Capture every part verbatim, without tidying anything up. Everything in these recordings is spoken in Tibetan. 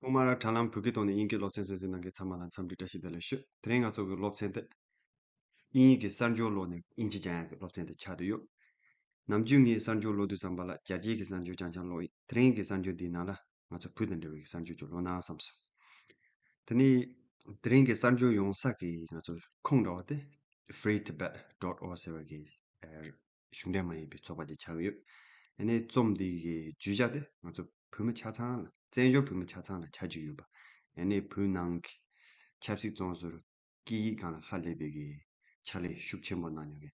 ཐོག་མར་དྲ་ལམ་བོད་སྐད་ཐོག་ནས་དབྱིན་སྐད་སློབ་ཚན་གསན་གཟིགས་གནང་མཁན་ཚང་མ་ལ་འཚམས་འདྲི་བཀྲ་ཤིས་བདེ་ལེགས་ཞུ། དེ་རིང་ང་ཚོ་གི་སློབ་ཚན་དེ་དབྱིན་ཡིག་གི་གསར་འགྱུར་ཀློག་ནས་དབྱིན་ཇི་སྦྱང་ཡག་གི་སློབ་ཚན་དེ་ཆགས་བསྡད་ཡོད། ནམ་རྒྱུན་ངས་གསར་འགྱུར་ཀློག་དུས་ཙམ་པ་ལ་རྒྱལ་སྤྱིའི་གི་གསར་འགྱུར་རྐྱང་རྐྱང་ཀློག་ཡིན། དེ་རིང་གི་གསར་འགྱུར་འདིའི་ནང་ལ་ང་ཚོ་བོད་དང་འབྲེལ་བའི་གི་གསར་འགྱུར་ཅིག་ཀློག་ན་བསམ་སོང་། དེ་ནས་དེ་རིང་གི་གསར་འགྱུར་ཡོང་ས་གི་ང་ཚོ་ཁུངས་འདྲ་བ་དེ་free tibet dot org ཟེར་བ་གི་ཨ་གཞུང་འབྲེལ་མ་ཡིན་པའི་ཚོགས་པ་ཅིག་ཆགས་ཀྱི་ཡོད། ཨ་ནི་རྩོམ་འདི་གི་བརྗོད་བྱ་དེ་ང་ཚོ་བོད་མི་ཆ་ཚང་ལ་བཙན་བྱོལ་བོད་མི་ཆ་ཚང་ལ་ཆ་རྒྱུས་ཡོད་པ། ཨ་ནི་བོད་ནང་གི་ཆབ་སྲིད་བཙོན་ཟུར་སྐད་ཡིག་སྒང་ལ་ལྷག་ལས་པའི་གི་ཕྱག་ལས་ཤུགས་ཆེན་པོ་གནང་མྱོང་མཁན་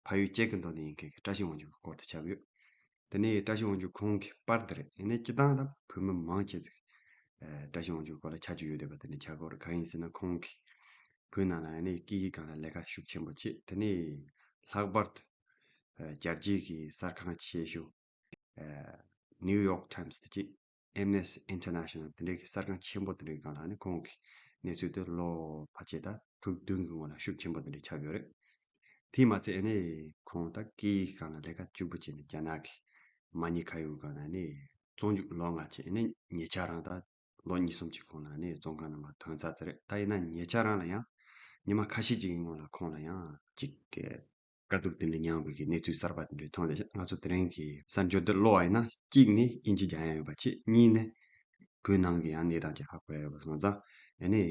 ཕ་ཡུལ་ཅེཀ་གི་མདོ་ནས་ཡིན་མཁན་གྱི་བཀྲ་ཤིས་དབང་ཕྱུག་གི་སྐོར་དུ་ཆགས་ཀྱི་ཡོད། དེ་ནས་བཀྲ་ཤིས་དབང་ཕྱུག་ཁོང་གི་པར་དེ་རེད། ཨ་ནི་སྤྱིར་བཏང་ད་བོད་མི་མང་ཆེ་ཟིག་ཨ་བཀྲ་ཤིས་དབང་ཕྱུག་སྐོར་ལ་ཆ་རྒྱུས་ཡོད་བསྡད་པ་དེ་འདྲ་ཆགས་ཀྱི་ཡོད་རེད། གང་ཡིན་ཟེར་ན་ཁོང་གིས་བོད་ནང་ལ་ཨ་ནི་སྐད་ཡིག་སྒང་ལ་ལས་ཀ་ཤུགས་ཆེན་པོ་བྱས། དེ་ནས་ལྷག་པར་དུ་ཨ་རྒྱལ་སྤྱིའི་གི་གསར་ཁང་ཆེ་ཤོས་ཨ་New York Times དེ་གཅིག Amnesty International དེ་འདྲའི་གི་གསར་ཁང་ཆེན་པོ་དེ་འདྲའི་སྒང་ལ་ཨ་ནི་ཁོང་གི་གནས་ཚུལ་དེ་ལོ་ཕལ་ཆེར་ད་དྲུག་བདུན་གི་སྔོན་ལ་ཤུགས་ཆེན་པོ་དེ་འདྲ་ཆགས་ཡོད་རེད། དེས་མ་ཚད་ཨ་ནི་ཁོང་ད་སྐད་ཡིག་སྒང་ལ་ལས་ཀ་ལྕོགས་པོ་བྱས་ནས་རྒྱ་ནག་གི་མ་ཉེས་ཁ་གཡོག་སྒང་ལ་ཨ་ནི་བཙོན་འཇུག་ལོ་ལྔ་བྱས། ཨ་ནི་ཉེ་ཆར་རང་ད་ལོ་གཉིས་གསུམ་གྱི་གོང་ལ་ཨ་ནི་བཙོན་ཁང་ནང་མར་ཐོན་ཚར་ཚར་རེད། ད་ཡིན་ན་ཉེ་ཆར་རང་ལ་ཡང་ཉི་མ་ཁ་ཤས་ཅིག་གི་སྔོན་ལ་ཁོང་ལ་ཡང་གཅིག་གི་དཀའ་སྡུག་དེ་འདྲ་མྱངས་པའི་གི་གནས་ཚུལ་གསར་པ་དེ་འདྲ་ཐོན་བསྡད་ཤག་ང་ཚོ་དེ་རིང་གི་གསར་འགྱུར་འདི་ཀློག་པ་ཡིན་ན་གཅིག་ནི་དབྱིན་ཇི་སྦྱང་ཡག་ཡོད་པ་བྱས། གཉིས་ནི་བོད་ནང་གི་ཡང་གནས་སྟངས་ཅིག་ཧ་གོ་ཡག་ཡོད་པ་སོང་ཙང་། ཨ་ནི་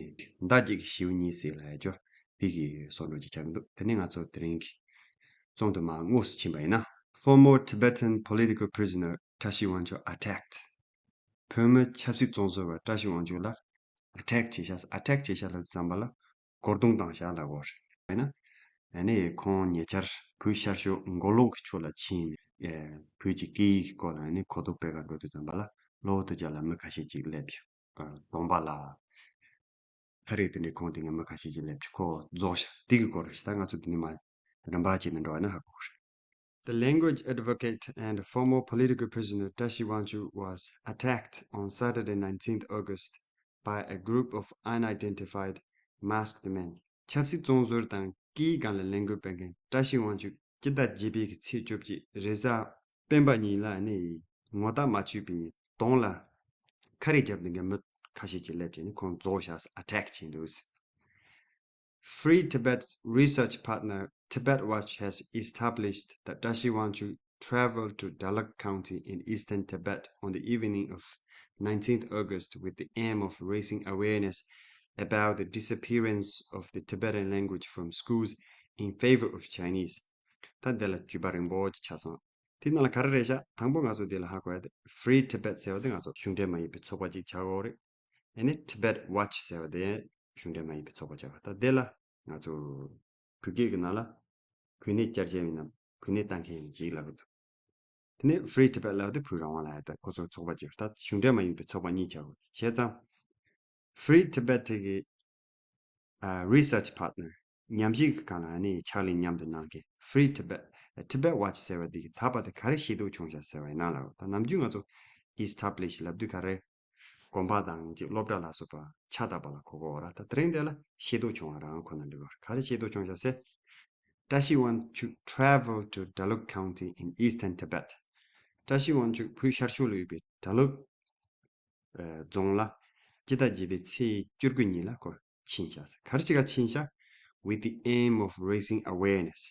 མདའ་གཅིག་གིས་ཞེའུ་གཉིས་བསད་ལབ་ཡག་ཅོ་དེ་གི་བཟོ་འདྲ་ཅིག་ཆགས་ཀྱི་འདུག་དེ་ནས་ང་ཚོ་དེ་རིང་གི་རྩོམ་དེ་མར་དངོས་སུ་ཕྱིན་པ་ཡིན་ན། Former Tibetan political prisoner Tashi Wangchuk attacked. བོད་མི་ཆབ་སྲིད་བཙོན་ཟུར་བ་བཀྲ་ཤིས་དབང་ཕྱུག་ལ་ཨ་ཊེག་བྱས་ཤག་ཨ་ཊེག་བྱས་ཤག་ལབ་དུས་ཙམ་པ་ལ་རྒོལ་རྡུང་བཏང་ཤག་ལབ་དགོས་རེད། ཡིན་ན་ཨ་ནི་ཁོང་ཉེ་ཆར་བོད་ཤར་ཕྱོགས་མགོ་ལོག་གི་ཕྱོགས་ལ་ཕྱིན་ནས་ཨེ་བོད་ཀྱི་སྐད་ཡིག་གི་སྐོར་ལ་ཨ་ནི་གོ་རྟོགས་སྤེལ་གར་འགྲོ་དུས་ཙམ་པ་ལ་གློ་བོ་ཐུག་ཅག་ལ་མི་ཁ་ཤས་ཅིག་སླེབས་བྱུང་། གདོང་པ་ལ་ཁ་རས་དེ་འདྲའི་ཁོང་དེ་ངས་མི་ཁ་ཤས་ཀྱིས་སླེབས་ཀྱི་ཁོ་རྫོགས་ཤག་དེ་གི་སྐོར་རེད་ཤག་ད་ང་ཚོ་དེ་ནས་མར་རིམ་པ་བྱས་ནས་འགྲོ་བ་ན་ཧ་གོ་རེད། The language advocate and former political prisoner Tashi Wangchuk was attacked on Saturday, nineteenth August, by a group of unidentified masked men. ཆབ་སྲིད་བཙོན་ཟུར་དང་སྐད་ཡིག་སྒང་ལ་ལས་འགུལ་སྤེལ་མཁན་བཀྲ་ཤིས་དབང་ཕྱུག་སྤྱི་ཟླ་བརྒྱད་པའི་གི་ཚེས་བཅོ་བརྒྱད་རེས་གཟའ་སྤེན་པ་ཉིན་ལ་ནི་ངོ་རྟགས་མ་ཆོད་པའི་གདོང་ལ་ཁ་རས་བརྒྱབ་ནས་མི་ཁ་ཤས་ཀྱིས་སླེབས་བྱས་ནས་ཁོང་རྫོགས་བཞག་ཨ་ཊེག་བྱས་འདུག Free Tibet's research partner Tibet Watch has established that Tashi Wangchuk traveled to Dalok County in eastern Tibet on the evening of nineteenth August with the aim of raising awareness about the disappearance of the Tibetan language from schools in favor of Chinese. ད་འདི་ལ་བརྒྱུད་པ་རིང་པོ་ཅིག་ཆགས་སོང་། དེ་ནང་ལ་ག་རེ་རེད་ཤག་དང་པོ་ང་ཚོ་འདི་ལ་ཧ་གོ་ཡ་དེ་Free Tibet ཟེར་བ་དེ་ང་ཚོ་གཞུང་འབྲེལ་མ་ཡིན་པའི་ཚོགས་པ་ཅིག་ཆགས་ཡོད་རེད། ཨ་ནི་Tibet Watch ཟེར་བ་དེ་གཞུང་འབྲེལ་མ་ཡིན་པའི་ཚོགས་པ་ཆགས་པ། ད་དེ་ལ་ང་ཚོ་བོད་སྐད་ཀྱི་ནང་ལ་བོད་གནས་བསྐྱར་ཞིབ་ཡིན་ནམ་བོད་གནས་ལྟ་མཁན་ཡིན་ཅིག་ལབ་ཀྱི་འདུག་དེ་ནས་Free Tibet ལབ་དེ་བོད་རང་དབང་ལ་ཡ་ད་ཁོ་ཚོ་ཚོགས་པ་ཅིག་ད་གཞུང་འབྲེལ་མ་ཡིན་པའི་ཚོགས་པ་གཉིས་ཆགས་ཡོད། བྱས་ཙང་Free Tibet གི་ཨ་research partner མཉམ་ཞུགས་ཀྱི་སྒང་ལ་ཨ་ནི་ཕྱག་ལས་མཉམ་དུ་གནང་མཁན་Free Tibet Tibet Watch ཟེར་བ་འདི་གི་ད་བར་དུ་ག་རེ་ཤེས་རྟོགས་བྱུང་ཤག་ཟེར་བ་ཡིན་ན་ལ། ད་ནམ་རྒྱུན་ང་ཚོ་establish ལབ་དུས་ག་རེ་དགོན་པ་དང་ཅིག་སློབ་གྲྭ་ལ་སོགས་པ་ཕྱག་བཏབ་པ་ལ་གོ་གོ་བ་ར། ད་དེ་རིང་འདི་ལ་ཤེས་རྟོགས་བྱུང་བ་རང་ཁོ་ན་འགྲིག་གོ། ག་རེ་ཤེས་རྟོགས་བྱུང་ཤག་ཟེར། Tashi Wangchuk traveled to Dalok County in eastern Tibet. བཀྲ་ཤིས་དབང་ཕྱུག་བོད་ཤར་ཕྱོགས་ལ་ཡོད་པའི་ཌ་ལོག་ཨ་རྫོང་ལ་སྤྱི་ཟླ་བརྒྱད་པའི་ཚེས་བཅུ་དགུ་ཉིན་ལ་ཁོ་ཕྱིན་ཤག་ཟེར། ག་རེ་བྱེད་ག་ཕྱིན་ཤག with the aim of raising awareness.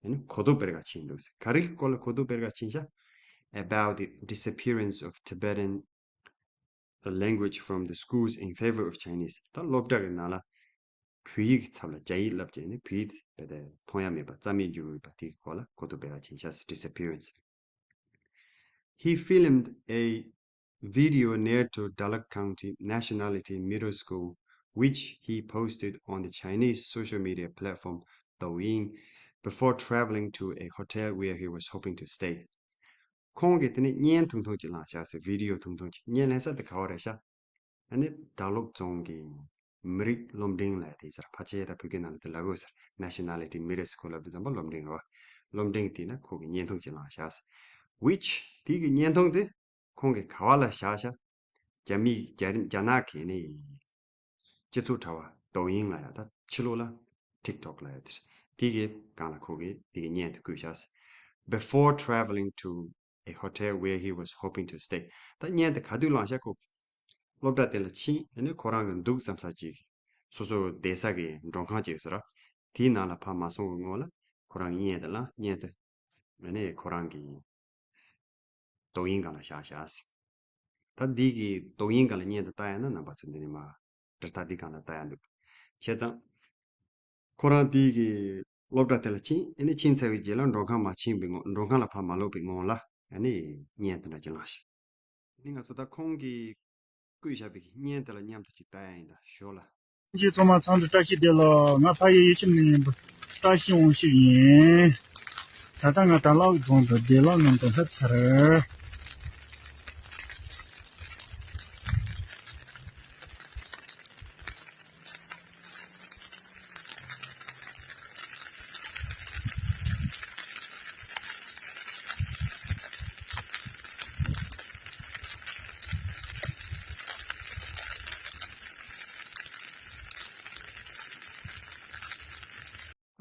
ཡང་ན་གོ་རྟོགས་སྤེལ་ག་ཕྱིན་འདུག་ཟེར། ག་རེ་གི་སྐོར་ལ་གོ་རྟོགས་སྤེལ་ག་ཕྱིན་ཤག about the disappearance of Tibetan language from the schools in favor of Chinese. ད་སློབ་གྲྭ་གི་ནང་ལ་བོད་ཡིག་གི་ཚབ་ལ་རྒྱ་ཡིག་བསླབ་བྱས་ནས་བོད་ཡིག་དེ་རྦད་དེ་མཐོང་ཡ་མེད་པ་རྩ་མེད་འགྱུར་ཡོད་པ་དེ་གི་སྐོར་ལ་གོ་རྟོགས་སྤེལ་ག་ཕྱིན་ཤག་ཟེར། Disappearance. He filmed a video near to Dalok County Nationality Middle School, which he posted on the Chinese social media platform Douyin before traveling to a hotel where he was hoping to stay. ཁོང་གིས་དེ་ནས་བརྙན་ཐུང་ཐུང་ཅིག་བླངས་ཤག་ཟེར། བི་ཌི་ཡོ་ཐུང་ཐུང་ཅིག་བརྙན་ལེན་ས་དེ་ག་བ་རེད་ཤག་ཨ་ནི་ཌ་ལོག་རྫོང་གི་མི་རིགས་སློབ་འབྲིང་ལབ་ཡ་དེ་ཡིན་ས་རེད། ཕལ་ཆེར་ད་བོད་སྐད་ནང་ལ་དེ་ལབ་ཀྱི་ཡོད་ས་རེད། Nationality Middle School ལབ་དུས་ཙམ་པ་སློབ་འབྲིང་རེད་བ། སློབ་འབྲིང་དེ་ན་ཁོ་གིས་བརྙན་ཐུང་ཅིག་བླངས་ཤག་ཟེར། Which དེ་གི་བརྙན་ཐུང་དེ་ཁོང་གིས་ག་བ་ལ་བཞག་ཤག་རྒྱ་མི་རྒྱ་རྒྱ་ནག་གི་ནི་སྤྱི་ཚོགས་དྲ་བ་Douyin ལབ་ཡ། ད་ཕྱི་ལོགས་ལ་TikTok ལབ་ཡ་དེ་རེད། དེ་གི་སྒང་ལ་ཁོ་གིས་དེ་གི་བརྙན་དེ་བཀོད་ཤག་ཟེར། Before traveling to a hotel where he was hoping to stay. ད་བརྙན་དེ་ག་དུས་བླངས་ཤག་ཁོ་གིས། སློབ་གྲྭ་དེ་ལ་ཕྱིན། ཨ་ནི་ཁོ་རང་གི་འདུག་བསམ་ས་ཅིག་སོ་སོ་བསྡད་ས་གི་མགྲོན་ཁང་ཅིག་ཡོད་ས་ར། དེའི་ནང་ལ་ཕར་མ་སོང་གི་སྔོན་ལ་ཁོ་རང་གི་བརྙན་དེ་བླངས། བརྙན་དེ་ཨ་ནི་ཁོ་རང་གི་དོ་དབྱིངས་སྒང་ལ་བཞག་བཞག་ད་འདི་གི་དོ་དབྱིངས་སྒང་ལ་བརྙན་དེ་ལྟ་ཡ་ན་རྣམ་པ་ཚོ་འདི་ནས་མར་དྲིལ་བསྒྲགས་འདི་སྒང་ལ་ལྟ་ཡ་འདུག་བྱས་ཙང་ཁོ་རང་དེ་གི་སློབ་གྲྭ་དེ་ལ་ཕྱིན། ཨ་ནི་ཕྱིན་ཚར་བའི་རྗེས་ལ་མགྲོན་ཁང་མ་ཕྱིན་པའི་སྔོན། མགྲོན་ཁང་ལ་ཕར་མ་ལོག་པའི་སྔོན་ལ་ཨ་ནི་བརྙན་དེ་འདྲ་ཅིག་བླངས་ཤག་ཨ་ནི་ང་ཚོ་ད་ཁོང་གིས་བརྐོས་བཞག་པའི་བརྙན་དེ་ལ་མཉམ་དུ་ཅིག་ལྟ་ཡ་ཡིན། ད་ཞོར་ལ། ཁྱེད་ཚང་མ་ཚང་དུ་བཀྲ་ཤིས་བདེ་ལེགས། ང་ཕ་ཡུལ་ཡིད་བྱེད་ནས་ཡིན་པ་བཀྲ་ཤིས་དབང་ཕྱུག་ཡིན། ད་ལྟ་ང་དར་ལག་རྫོང་དུ་བདེ་ལེགས་ངང་དུ་སླེབས་ཚར། ཨ།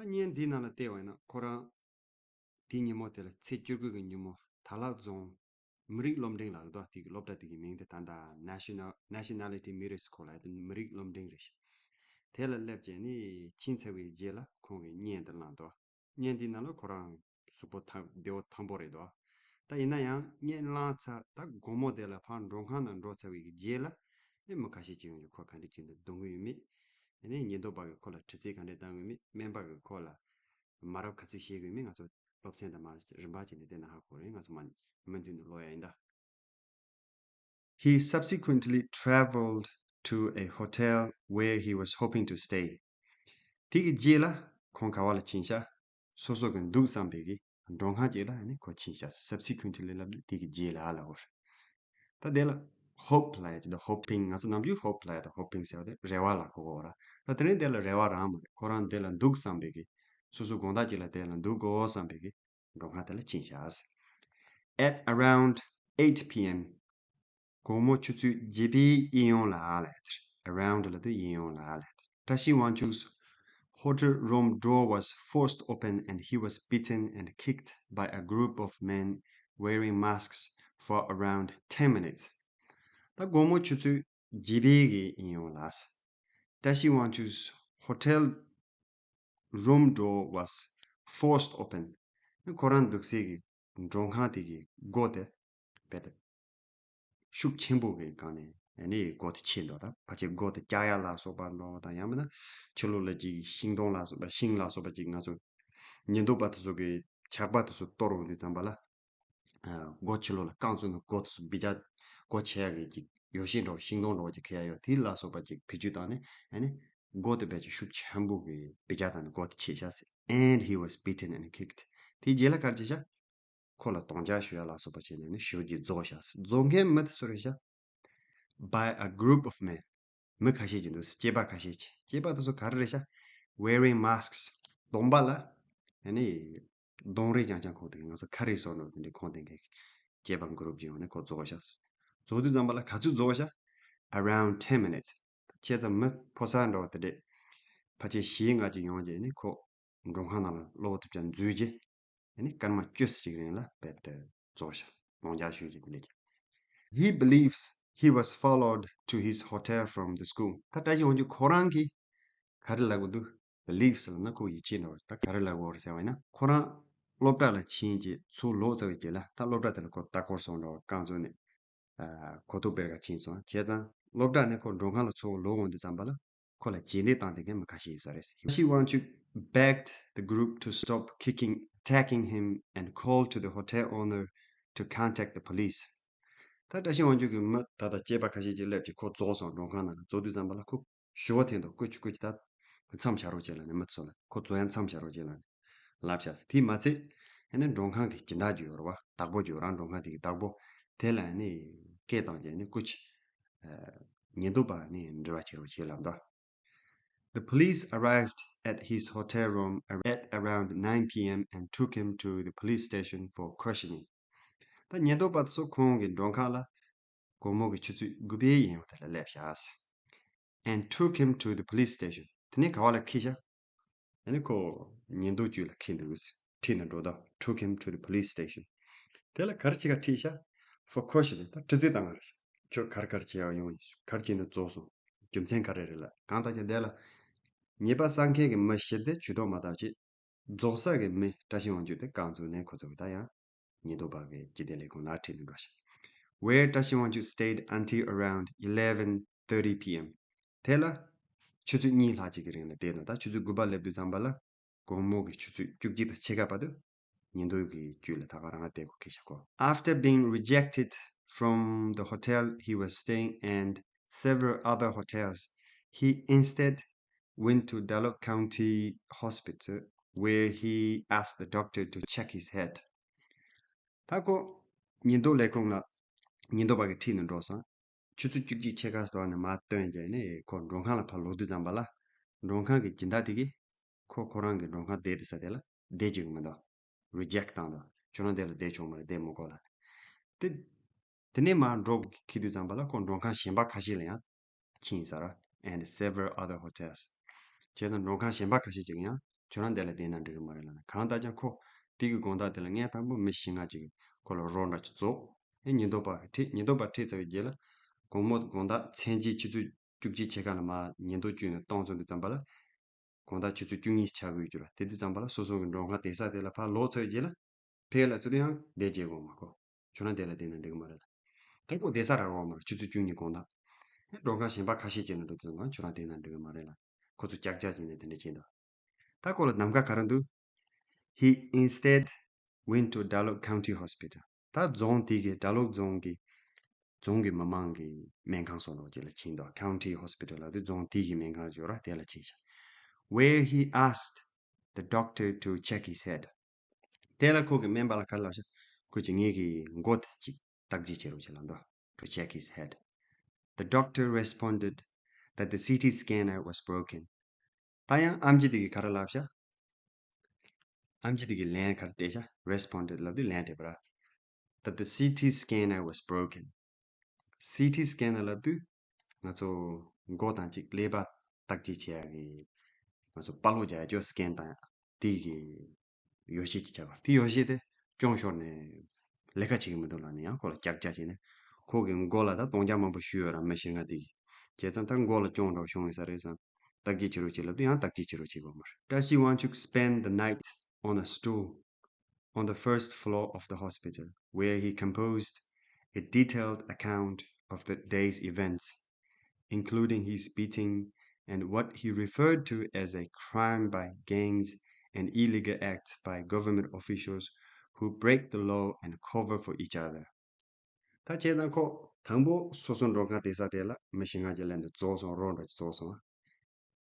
བརྙན་འདིའི་ནང་ལ་བལྟས་པ་ཡིན་ན་ཁོ་རང་དེའི་ཉིན་མོ་དེ་ལ་ཚེས་བཅུ་དགུ་གི་ཉིན་མོ་དར་ལག་རྫོང་མི་རིགས་སློབ་འབྲིང་ལ་འདུག་དེ་གི་སློབ་གྲྭ་དེ་གི་མིང་དེ་ད་ལྟ་National Nationality Middle School ལབ་ཡ་དེ་མི་རིགས་སློབ་འབྲིང་རེད་ཤག་དེ་ལ་སླེབས་བྱས་ནས་ཕྱིན་ཚར་བའི་རྗེས་ལ་ཁོང་གིས་བརྙན་དེ་བླངས་འདུག་བརྙན་དེའི་ནང་ལ་ཁོ་རང་གཟུགས་པོ་ཐང་བདེ་པོ་ཐང་པོ་རེད་འདུག་ད་ཡིན་ན་ཡང་བརྙན་བླངས་ཚར། ད་དགོང་མོ་དེ་ལ་ཕར་མགྲོན་ཁང་ནང་འགྲོ་ཚར་བའི་རྗེས་ལ་ཨེ་མི་ཁ་ཤས་ཅིག་ཡོང་རྒྱུ་ཁོ་ག་འདྲ་ཅིག་འདུག་གདོང་གི་ཡོད་མེད། ཨ་ནི་ཉེན་རྟོག་པ་གིས་ཁོ་ལ་དྲི་རྩད་ག་འདྲ་བཏང་གི་ཡོད་མེད། སྨན་པ་གིས་ཁོ་ལ་མ་རབས་ག་ཚོད་བྱེད་དགོས་མིན་ང་ཚོ་སློབ་ཚན་དང་མ་རིམ་པ་བྱས་ནས་བལྟས་ན་ཧ་གོ་རེད། ང་ཚོ་མ་མུ་མཐུད་ནས་ཀློག་ཡ་ཡིན་ད། He subsequently traveled to a hotel where he was hoping to stay. དེ་གི་རྗེས་ལ་ཁོང་ག་བ་ལ་ཕྱིན་ཤག་སོ་སོ་གི་འདུག་བསམ་པའི་གི་མགྲོན་ཁང་ཅིག་ལ་ཨ་ནི་ཁོ་ཕྱིན་ཤག Subsequently ལབ་དུས་དེ་གི་རྗེས་ལ་ལབ་དགོས་རེད། ད་དེ་ལ་hope ལབ་ཡ་ཅིག་འདུག hoping ང་ཚོ་ནམ་རྒྱུན་hope ལབ་ཡ་དང་hoping ཟེར་བ་དེ་རེ་བ་ལ་གོ་གོ་ར། ད་དེ་རིང་དེ་ལ་རེ་བ་རང་མ་རེད། ཁོ་རང་དེ་ལ་འདུག་བསམ་པའི་གི་སོ་སོ་དགོང་དག་ཅིག་ལ་དེ་ལ་འདུག་དགོས་བསམ་པའི་གི་མགྲོན་ཁང་དེ་ལ་ཕྱིན་ཤག At around eight p.m. དགོང་མོ་ཆུ་ཚོད་བརྒྱད་པའི་གཡས་གཡོན་ལ་ལབ་ཡ་དེ་རེད། Around ལབ་དུས་གཡས་གཡོན་ལ་ལབ་ཡ་དེ་རེད། བཀྲ་ཤིས་དབང་ཕྱུག hotel room door was forced open and he was beaten and kicked by a group of men wearing masks for around ten minutes. ད་དགོང་མོ་ཆུ་ཚོད་བརྒྱད་པའི་གི་གཡས་གཡོན་ལ། བཀྲ་ཤིས་དབང་ཕྱུག hotel room door was forced open. ཁོ་རང་འདུག་སའི་གི་མགྲོན་ཁང་དེ་གི་སྒོ་དེ་རྦད་དེ་ཤུགས་ཆེན་པོ་གི་སྒང་ནས་ཨ་ནི་སྒོ་དེ་ཕྱེ་འདུག་ད་ཕལ་ཆེར་སྒོ་དེ་བཀྱག་ཡ་ལ་སོགས་པ་འདྲ་བོ་དང་ཡང་མིན་ན་ཕྱི་ལོགས་ལ་ཅིག་ཤིང་སྡོང་ལ་སོགས་པ་ཤིང་ལ་སོགས་པ་ཅིག་ང་ཚོ་ཉེན་རྟོག་པ་དེ་ཚོ་གི་ཇག་པ་དེ་ཚོ་གཏོར་འོང་དུས་ཙམ་པ་ལ། སྒོ་ཕྱི་ལོགས་ལ་རྐང་བཙུགས་ནས་སྒོ་དེ་ཚོ་སྦི་ཇ་སྒོ་ཕྱེ་ཡ་གི་ཅིག་ཡོ་བྱད་འདྲ་བོ་ཤིང་སྡོང་འདྲ་བོ་ཅིག་ཁེལ་ཡ་ཡོད། དེ་ལ་སོགས་པ་ཅིག་བེད་སྤྱོད་བཏང་ནས་ཨ་ནི་སྒོ་དེ་རྦད་ཅིག་ཤུགས་ཆེན་པོ་གི་སྦི་ཇ་བཏང་ནས་སྒོ་དེ་ཕྱེ་བཞག་ཟེར། And he was beaten and kicked. དེའི་རྗེས་ལ་ག་རེ་བྱས་བཞག་ཁོ་ལ་རྡུང་རྒྱག་ཞུ་ཡ་ལ་སོགས་པ་བྱས་ནས་ནི་ཞེ་པོ་ཅིག་རྫོགས་བཞག་ཟེར། རྫོགས་མཁན་མི་དེ་སུ་རེད་བཞག By a group of men. མི་ཁ་ཤས་ཅིག་འདུག་སྐྱེས་པ་ཁ་ཤས་ཅིག་སྐྱེས་པ་དེ་ཚོ་ག་རེ་རེད་ཤག Wearing masks. གདོང་པ་ལ་ཨ་ནི་གདོང་རིས་རྐྱང་རྐྱང་གོན་དེ། ང་ཚོ་ཁ་རིས་བཟོ་འདྲ་དེ་འདྲ་གོན་དེ་འདྲའི་སྐྱེས་པ་གུ་རུབ་ཅིག་ཡོང་ནས་ཁོ་རྫོགས་ཤག་རྫོགས་དུས་ཙམ་པ་ལ་ག་ཚོད་རྫོགས་ཤག Around ten minutes. བྱས་ཙང་མི་ཕོ་གསར་འདྲ་བོ་དེ་འདྲས་ཕལ་ཆེར་བཞི་ལྔ་ཅིག་ཡོང་རྗེས་ནི་ཁོ་མགྲོན་ཁང་ནང་ལ་ལོག་ཐུབ་ཅག་འཛུལ་རྗེས། ཨ་ནི་སྐར་མ་བཅུ་ཙམ་ཞིག་རིང་ལ་རྦད་དེ་རྫོགས་ཤག་རྡུང་རྒྱག་ཞུས་རྗེས་དེ་འདྲ་ཅིག He believes he was followed to his hotel from the school. ད་བཀྲ་ཤིས་དབང་ཕྱུག་ཁོ་རང་གིས་ག་རེ་ལབ་དགོས་འདུག Believes ལབ་ན་ཁོ་ཡིད་ཆེས་འདྲ་བོ། ད་ག་རེ་ལབ་དགོས་རེད་ཟེར་བ་ཡིན་ན་ཁོ་རང་སློབ་གྲྭ་ལ་ཕྱིན་རྗེས་ཚུར་ལོག་ཚར་བའི་རྗེས་ལ་ད་སློབ་གྲྭ་དེ་ལ་ཁོ་ལྟ་སྐོར་སོང་འདྲ་བོ་རྐང་བཙུགས་ནས་གོ་རྟོགས་སྤེལ་ག་ཕྱིན་སོང་། བྱས་ཙང་སློབ་གྲྭ་ནས་ཁོ་མགྲོན་ཁང་ལ་ཚུར་ལོག་འོང་དུས་ཙམ་པ་ལ། ཁོ་ལ་རྗེས་འདེད་བཏང་བསྡད་མཁན་མི་ཁ་ཤས་ཡོད་ས་རེད། She Wangchuk begged the group to stop kicking, attacking him and called to the hotel owner to contact the police. ད་བཀྲ་ཤིས་དབང་ཕྱུག་གི་མི་ད་ལྟ་སྐྱེས་པ་ཁ་ཤས་ཀྱིས་སླེབས་ཀྱིས་ཁོ་རྫོགས་སོང་། མགྲོན་ཁང་ནང་ལ་རྫོགས་དུས་ཙམ་པ་ལ་ཁོ་ཞུ་བ་འཐེན་འདུག་སྐུ་མཁྱེན་སྐུ་མཁྱེན། ད་མཚམས་བཞག་རོགས་བྱེད་ལབ་ནས་མི་ཚོ་ལ་ཁོ་རྫོགས་ཡ་མཚམས་བཞག་རོགས་བྱེད་ལབ་ནས་ལབ་བཞག་ཟེར། དེས་མ་ཚད་ཨ་ནི་མགྲོན་ཁང་གི་སྦྱིན་བདག་ཅིག་ཡོད་རེད་བ། བདག་པོ་ཅིག་ཡོད་རང་མགྲོན་ཁང་དེ་གི་བདག་པོ་དེ་ལ་ཨ་ནི་སྐད་བཏང་རྗེས་ཨ་ནི་སྐུ་མཁྱེན། ཉེན་རྟོག་པ་ནས་འབྲེལ་བ་བྱེད་རོགས་བྱེད་ལབ་འདུག The police arrived at his hotel room at around nine p.m. and took him to the police station for questioning. ད་ཉེན་རྟོག་པ་ཚོ་ཁོང་གི་མགྲོན་ཁང་ལ་དགོང་མོ་གི་ཆུ་ཚོད་དགུ་པའི་གཡས་གཡོན་དེ་ལ་སླེབས་བཞག And took him to the police station. དེ་ནས་ག་བ་ལ་ཁྲིད་བཞག་ཨ་ནི་ཁོ་ཉེན་རྟོག་ཅུས་ལ་ཁྲིད་འདུག་ཁྲིད་ནས་འགྲོ་དོ། Took him to the police station. དེ་ལ་ག་རེ་བྱེད་ག་ཁྲིད་ཤག For questioning. ད་དྲི་རྩད་བཏང་བ་རེད། ཁྱོད་ག་རེ་ག་རེ་བྱེད་ཡག་ཡོང་། ག་རེ་བྱས་ནས་རྫོགས་སོང་། རྒྱུ་མཚན་ག་རེ་རེད་ལབ། གང་ལྟར་ཀྱང་འདི་ལ་ཉེས་པ་བསགས་མཁན་གྱི་མི་བཞི་དེ་ཇུས་གཏོགས་མ་བཏང་བྱས། རྫོགས་ས་གི་མི་བཀྲ་ཤིས་དབང་ཕྱུག་དེ་བཀག་འཛུགས་ནས་ཁོ་ཚོ་གི་ད་ཡང་ཉེན་རྟོག་པ་གི་སྤྱི་བདེ་ལས་ཁུངས་ནང་ཁྲིད་ནས་འགྲོ་ཤག Where Trashiwangchu stayed until around eleven thirty p m དེ་ལ་ཆུ་ཚོད་གཉིས་ལྷག་ཅིག་གི་རིང་ལ་བསྡད་འདུག་ད་ཆུ་ཚོད་དགུ་པ་སླེབས་དུས་ཙམ་པ་ལ་དགོང་མོ་གི་ཆུ་ཚོད་བཅུ་གཅིག་དང་ཕྱེད་ཀ་བར་དུ་ཉེན་རྟོག་གི་བཅུད་ལ་ད་ག་རང་བསྡད་དགོས་ཀྱི་ཤག་གོ After being rejected from the hotel he was staying and several other hotels, he instead went to Dawlog County Hospital, where he asked the doctor to check his head. ད་ཁོ་ཉེན་རྟོག་ལས་ཁུངས་ལ་ཉེན་རྟོག་པ་གིས་ཁྲིད་ནས་འགྲོ་སོང་། ཆུ་ཚོད་བཅུ་གཅིག་ཕྱེད་ཀ་ཙམ་ནས་མར་བཏོན་བྱས་ནས་ཁོ་མགྲོན་ཁང་ལ་ཕར་ལོག་དུས་ཙམ་པ་ལ། མགྲོན་ཁང་གི་སྦྱིན་བདག་དེ་གིས་ཁོ་ཁོ་རང་གི་མགྲོན་ཁང་བསྡད་དེ་ས་དེ་ལ་བསྡད་བཅུག་གི་མི་འདུག Reject བཏང་འདུག་ཁྱོད་རང་དེ་ལ་བསྡད་ཆོག་མ་རེད། བསྡད་མི་དགོས་ལབ། དེ། དེ་ནས་མར་འགྲོ་འཁྱེར་དུས་ཙམ་པ་ལ་ཁོ་མགྲོན་ཁང་གཞན་པ་ཁ་ཤས་ལ་ཡང་ཕྱིན་ས་རེད། And several other hotels. བྱས་ཙང་མགྲོན་ཁང་གཞན་པ་ཁ་ཤས་ཅིག་ཡང་ཁྱོད་རང་དེ་ལ་བསྡད་ན་འགྲིག་གི་མ་རེད་ལབ་ནས། གང་ལྟར་ཀྱང་ཁོ་དེ་གི་དགོང་དག་དེ་ལ་ངས་དང་པོ་མི་བཞི་ལྔ་ཅིག་ཁོ་ལ་རོགས་འདྲ་ཅིག་རྫོགས། ཨེ་ཉེན་རྟོག་པ་ཁྲིད། ཉེན་རྟོག་པ་ཁྲིད་ཚར་བའི་རྗེས་ལ་དགོང་མོ་དགོང་དག་མཚན་གཅིག་ཆུ་ཚོད་བཅུ་གཅིག་ཕྱེད་ཀ་ལ་མར་ཉེན་རྟོག་བཅུག་ནས་གཏོང་ཚར་དུས་ཙམ་པ་ལ། དགོང་དག་ཆུ་ཚོད་བཅུ་གཉིས་ཆགས་ཀྱི་ཡོད་རྒྱུ་ར། དེ་དུས་ཙམ་པ་ལ་སོ་སོ་གི་མགྲོན་ཁང་བསྡད་ས་དེ་ལ་ཕར་ལོག་ཚར་རྗེས་ལ་ཕེབས་ལ་ཚུར་ཡང་བསྡད་བྱེད་དགོས་མ་གོ་ཁྱོད་རང་དེ་ལ་བསྡད་ན་འགྲིག་གི་མ་རེད་ལ། ད་ཁོ་བསྡད་ས་རག་གི་མ་རེད། ཆུ་ཚོད་བཅུ་གཉིས་དགོང་དག་ཨེ་མགྲོན་ཁང་གཞན་པ་ཁ་ཤས་ཅིག་ལ་འགྲོ་དུས་ཙམ་པ་ཁྱོད་རང་བསྡད་ན་འགྲིག་གི་མ་རེད་ལ། ཁོ་ཚོ་ཀྱག་ཀྱག་བྱས་ནས་དེ་འདྲ་བྱས་འདུག་ད་ཁོ་ལ་གདམ་ག་ག་རེ་འདུག He instead went to Dawlog County Hospital. ད་རྫོང་དེ་གི་ཌ་ལོག་རྫོང་གི་རྫོང་གི་མི་མང་གི་སྨན་ཁང་སོགས་ལ་ཅིག་ལ་ཕྱིན་འདུག County Hospital ལབ་དུས་རྫོང་དེ་གི་སྨན་ཁང་ཡོད་ར། དེ་ལ་ཕྱིན་ཤག Where he asked the doctor to check his head. དེ་ལ་ཁོ་གི་སྨན་པ་ལ་ག་རེ་ལབ་ཤག་ཁོ་ཅིག་ངེད་ཀྱི་མགོ་དེ་ཅིག་བརྟག་དཔྱད་བྱེད་རོགས་བྱེད་ལབ་འདུག To check his head. The doctor responded that the C T scanner was broken. ད་ཡང་ཨེམ་ཆི་དེ་གིས་ག་རེ་ལབ་ཤག་ཨེམ་ཆི་དེ་གིས་ལན་ག་རེ་སྤྲད་ཤག Responded ལབ་དུས་ལན་སྤྲད་པ་ར། That the C T scanner was broken. C T scanner ལབ་དུས་ང་ཚོ་མགོ་དང་གཅིག་ཀླད་པ་བརྟག་དཔྱད་བྱེད་ཡག་གི་ང་ཚོ་པར་ལོག་རྒྱག་ཡག་ཅོ་སི་ཀེན་བཏང་ཡག་དེ་གི་ཡོ་བྱད་ཅིག་བྱ་བ། དེ་ཡོ་བྱད་དེ་གྱོང་ཤོར་ནས་ལས་ཀ་བྱེད་ཀྱི་མི་འདུག་ལབ་ནས་ཡང་ཁོ་ལ་ཀྱག་ཀྱག་བྱས་ནས་ཁོ་གི་མགོ་ལ་ད་སྟོང་རྐྱང་མང་པོ་གཞུས་ཡོད་ར། མི་བཞི་ལྔ་དེ་གིས། བྱས་ཙང་ད་མགོ་ལ་གྱོང་འདྲ་བོ་བྱུང་ཡོད་ས་རེད་བསམ། བརྟག་དཔྱད་བྱེད་རོགས་བྱེད་ལབ་དུས་ཡང་བརྟག་དཔྱད་བྱེད་རོགས་བྱེད་དགོས་མ་རེད། Trashiwangchuk spent the night on a stool on the first floor of the hospital, where he composed a detailed account of the day's events, including his beating and what he referred to as a crime by gangs and illegal acts by government officials who break the law and cover for each other. ད་བྱས་ཙང་ཁོ་དང་པོ་སོ་སོ་མགྲོན་ཁང་བསྡད་ས་དེ་ལ་མི་བཞི་ལྔ་ཅིག་ལེན་དུ་རྫོགས་སོང་། རོགས་འདྲ་ཅིག་རྫོགས་སོང་།